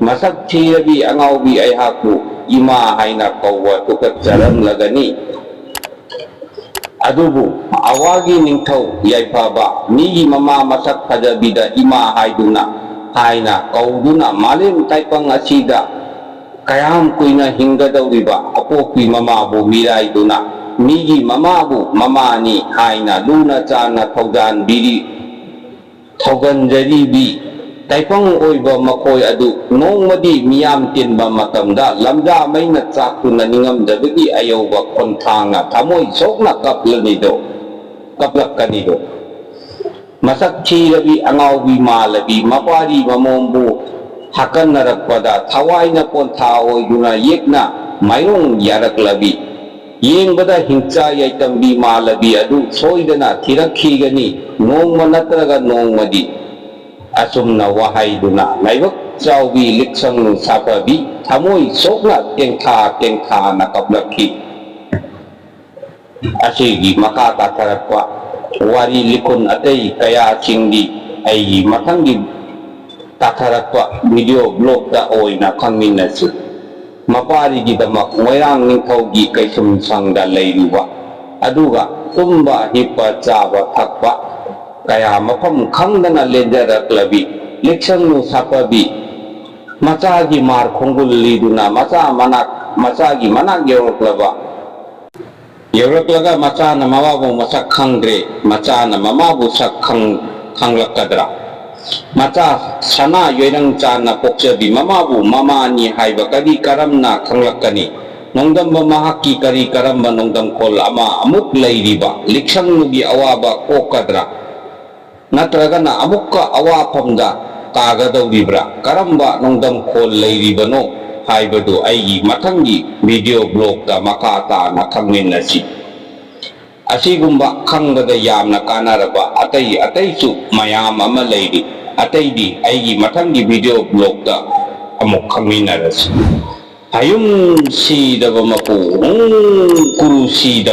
ꯃꯁꯛ ꯊꯤꯔꯕꯤ ꯑꯉꯥꯎꯕꯤ ꯑꯩꯍꯥꯛꯄꯨ ꯏꯃꯥ ꯍꯥꯏꯅ ꯀꯧꯕ ꯇꯨꯀꯠꯆꯔꯝꯂꯒꯅꯤ꯫ ꯑꯗꯨꯕꯨ ꯑꯋꯥꯒꯤ ꯅꯤꯡꯊꯧ ꯌꯥꯏꯐꯕ ꯃꯤꯒꯤ ꯃꯃꯥ ꯃꯁꯛ ꯐꯖꯕꯤꯗ ꯏꯃꯥ ꯍꯥꯏꯗꯨꯅ, ꯍꯥꯏꯅ ꯀꯧꯗꯨꯅ ꯃꯥꯂꯦꯝ ꯇꯥꯏꯄꯪ ꯑꯁꯤꯗ ꯀꯌꯥꯝ ꯀꯨꯏꯅ ꯍꯤꯡꯒꯗꯧꯔꯤꯕ ꯑꯄꯣꯛꯄꯤ ꯃꯃꯥꯕꯨ ꯃꯤꯔꯥꯏꯗꯨꯅ ꯃꯤꯒꯤ ꯃꯃꯥꯕꯨ ꯃꯃꯥꯅꯤ ꯍꯥꯏꯅ ꯂꯨꯅ ꯆꯥꯟꯅ ꯊꯧꯖꯥꯟꯕꯤꯔꯤ, ꯊꯧꯒꯟꯖꯔꯤꯕꯤ ꯇꯥꯏꯄꯪ ꯑꯣꯏꯕ ꯃꯈꯣꯏ ꯑꯗꯨ ꯅꯣꯡꯃꯗꯤ ꯃꯤꯌꯥꯝ ꯇꯤꯟꯕ ꯃꯇꯝꯗ ꯂꯝꯖꯥ ꯃꯩꯅ ꯆꯥꯛꯇꯨꯅ ꯅꯤꯡꯉꯝꯖꯕꯒꯤ ꯑꯌꯧꯕ ꯈꯣꯟꯊꯥꯡꯅ ꯊꯃꯣꯏ ꯁꯣꯛꯅ ꯀꯞꯂꯅꯤꯗꯣ, ꯀꯞꯂꯛꯀꯅꯤꯗꯣ꯫ ꯃꯁꯛ ꯊꯤꯔꯕꯤ ꯑꯉꯥꯎꯕꯤ ꯃꯥꯜꯂꯕꯤ ꯃꯄꯥꯔꯤ ꯃꯃꯣꯝꯕꯨ ꯍꯥꯀꯟꯅꯔꯛꯄꯗ ꯊꯋꯥꯏꯅ ꯄꯣꯟꯊꯥ ꯑꯣꯏꯗꯨꯅ ꯌꯦꯛꯅ ꯃꯥꯏꯔꯣꯡ ꯌꯥꯔꯛꯂꯕꯤ, ꯌꯦꯡꯕꯗ ꯍꯤꯡꯆꯥ ꯌꯥꯏꯇꯝꯕꯤ ꯃꯥꯜꯂꯕꯤ ꯑꯗꯨ ꯁꯣꯏꯗꯅ ꯊꯤꯔꯛꯈꯤꯒꯅꯤ ꯅꯣꯡꯃ ꯅꯠꯇ꯭ꯔꯒ ꯅꯣꯡꯃꯗꯤ꯫ ꯑꯁꯨꯝꯅ ꯋꯥꯍꯩꯗꯨꯅ ꯂꯥꯏꯕꯛ ꯆꯥꯎꯕꯤ ꯂꯤꯛꯁꯪ ꯁꯥꯐꯕꯤ ꯊꯃꯣꯏ ꯁꯣꯛꯅ ꯇꯦꯡꯊꯥ ꯇꯦꯡꯊꯥꯅ ꯀꯞꯂꯛꯈꯤ꯫ ꯑꯁꯤꯒꯤ ꯃꯈꯥ ꯇꯥꯊꯔꯛꯄ ꯋꯥꯔꯤ ꯂꯤꯈꯨꯟ ꯑꯇꯩ ꯀꯌꯥꯁꯤꯡꯗꯤ ꯑꯩꯒꯤ ꯃꯊꯪꯒꯤ ꯇꯥꯊꯔꯛꯄ ꯚꯤꯗꯤꯑꯣ ꯕ꯭ꯂꯣꯛꯇ ꯑꯣꯏꯅ ꯈꯪꯃꯤꯟꯅꯁꯤ꯫ ꯃꯄꯥꯔꯤꯒꯤꯗꯃꯛ ꯃꯣꯏꯔꯥꯡ ꯅꯤꯡꯊꯧꯒꯤ ꯀꯩꯁꯨꯝꯁꯪꯗ ꯂꯩꯔꯨꯕ, ꯑꯗꯨꯒ ꯇꯨꯝꯕ, ꯍꯤꯞꯄ, ꯆꯥꯕ, ꯊꯛꯄ ꯀꯌꯥ ꯃꯐꯝ ꯈꯪꯗꯅ ꯂꯦꯟꯖꯔꯛꯂꯕꯤ ꯂꯤꯛꯁꯪꯅꯨ ꯁꯥꯐꯕꯤ ꯃꯆꯥꯒꯤ ꯃꯥꯔ ꯈꯣꯡꯒꯨꯜ ꯂꯤꯗꯨꯅ ꯃꯆꯥ ꯃꯅꯥꯛ, ꯃꯆꯥꯒꯤ ꯃꯅꯥꯛ ꯌꯧꯔꯛꯂꯕ, ꯌꯧꯔꯛꯂꯒ ꯃꯆꯥꯅ ꯃꯃꯥꯕꯨ ꯃꯁꯛ ꯈꯪꯗ꯭ꯔꯦ, ꯃꯆꯥꯅ ꯃꯃꯥꯕꯨ ꯁꯛ ꯈꯪ-, ꯈꯪꯂꯛꯀꯗ꯭ꯔꯥ? ꯃꯆꯥ ꯁꯅꯥ ꯌꯣꯏꯔꯪ ꯆꯥꯟꯅ ꯄꯣꯛꯆꯕꯤ ꯃꯃꯥꯕꯨ ꯃꯃꯥꯅꯤ ꯍꯥꯏꯕ ꯀꯔꯤ ꯀꯔꯝꯅ ꯈꯪꯂꯛꯀꯅꯤ? ꯅꯣꯡꯗꯝꯕ ꯃꯍꯥꯛꯀꯤ ꯀꯔꯤ ꯀꯔꯝꯕ ꯅꯣꯡꯗꯝꯈꯣꯜ ꯑꯃ ꯑꯃꯨꯛ ꯂꯩꯔꯤꯕ ꯂꯤꯛꯁꯪꯅꯨꯒꯤ ꯑꯋꯥꯕ ꯀꯣꯛꯀꯗ꯭ꯔꯥ? ꯅꯠꯇ꯭ꯔꯒꯅ ꯑꯃꯨꯛꯀ ꯑꯋꯥꯐꯝꯗ ꯇꯥꯒꯗꯧꯔꯤꯕ꯭ꯔꯥ? ꯀꯔꯝꯕ ꯅꯣꯡꯗꯝꯈꯣꯜ ꯂꯩꯔꯤꯕꯅꯣ ꯍꯥꯏꯕꯗꯨ ꯑꯩꯒꯤ ꯃꯊꯪꯒꯤ ꯚꯤꯗꯤꯑꯣ ꯕ꯭ꯂꯣꯛꯇ ꯃꯈꯥ ꯇꯥꯅ ꯈꯪꯃꯤꯟꯅꯁꯤ꯫ ꯑꯁꯤꯒꯨꯝꯕ ꯈꯪꯕꯗ ꯌꯥꯝꯅ ꯀꯥꯟꯅꯔꯕ ꯑꯇꯩ ꯑꯇꯩꯁꯨ ꯃꯌꯥꯝ ꯑꯃ ꯂꯩꯔꯤ꯫ ꯑꯇꯩꯗꯤ ꯑꯩꯒꯤ ꯃꯊꯪꯒꯤ video blogꯇ ꯑꯃꯨꯛ ꯈꯪꯃꯤꯟꯅꯔꯁꯤ꯫ ꯍꯌꯨꯝ ꯁꯤꯗꯕ ꯃꯄꯨ, ꯎꯝ, ꯀꯨꯔꯨ ꯁꯤꯗꯕ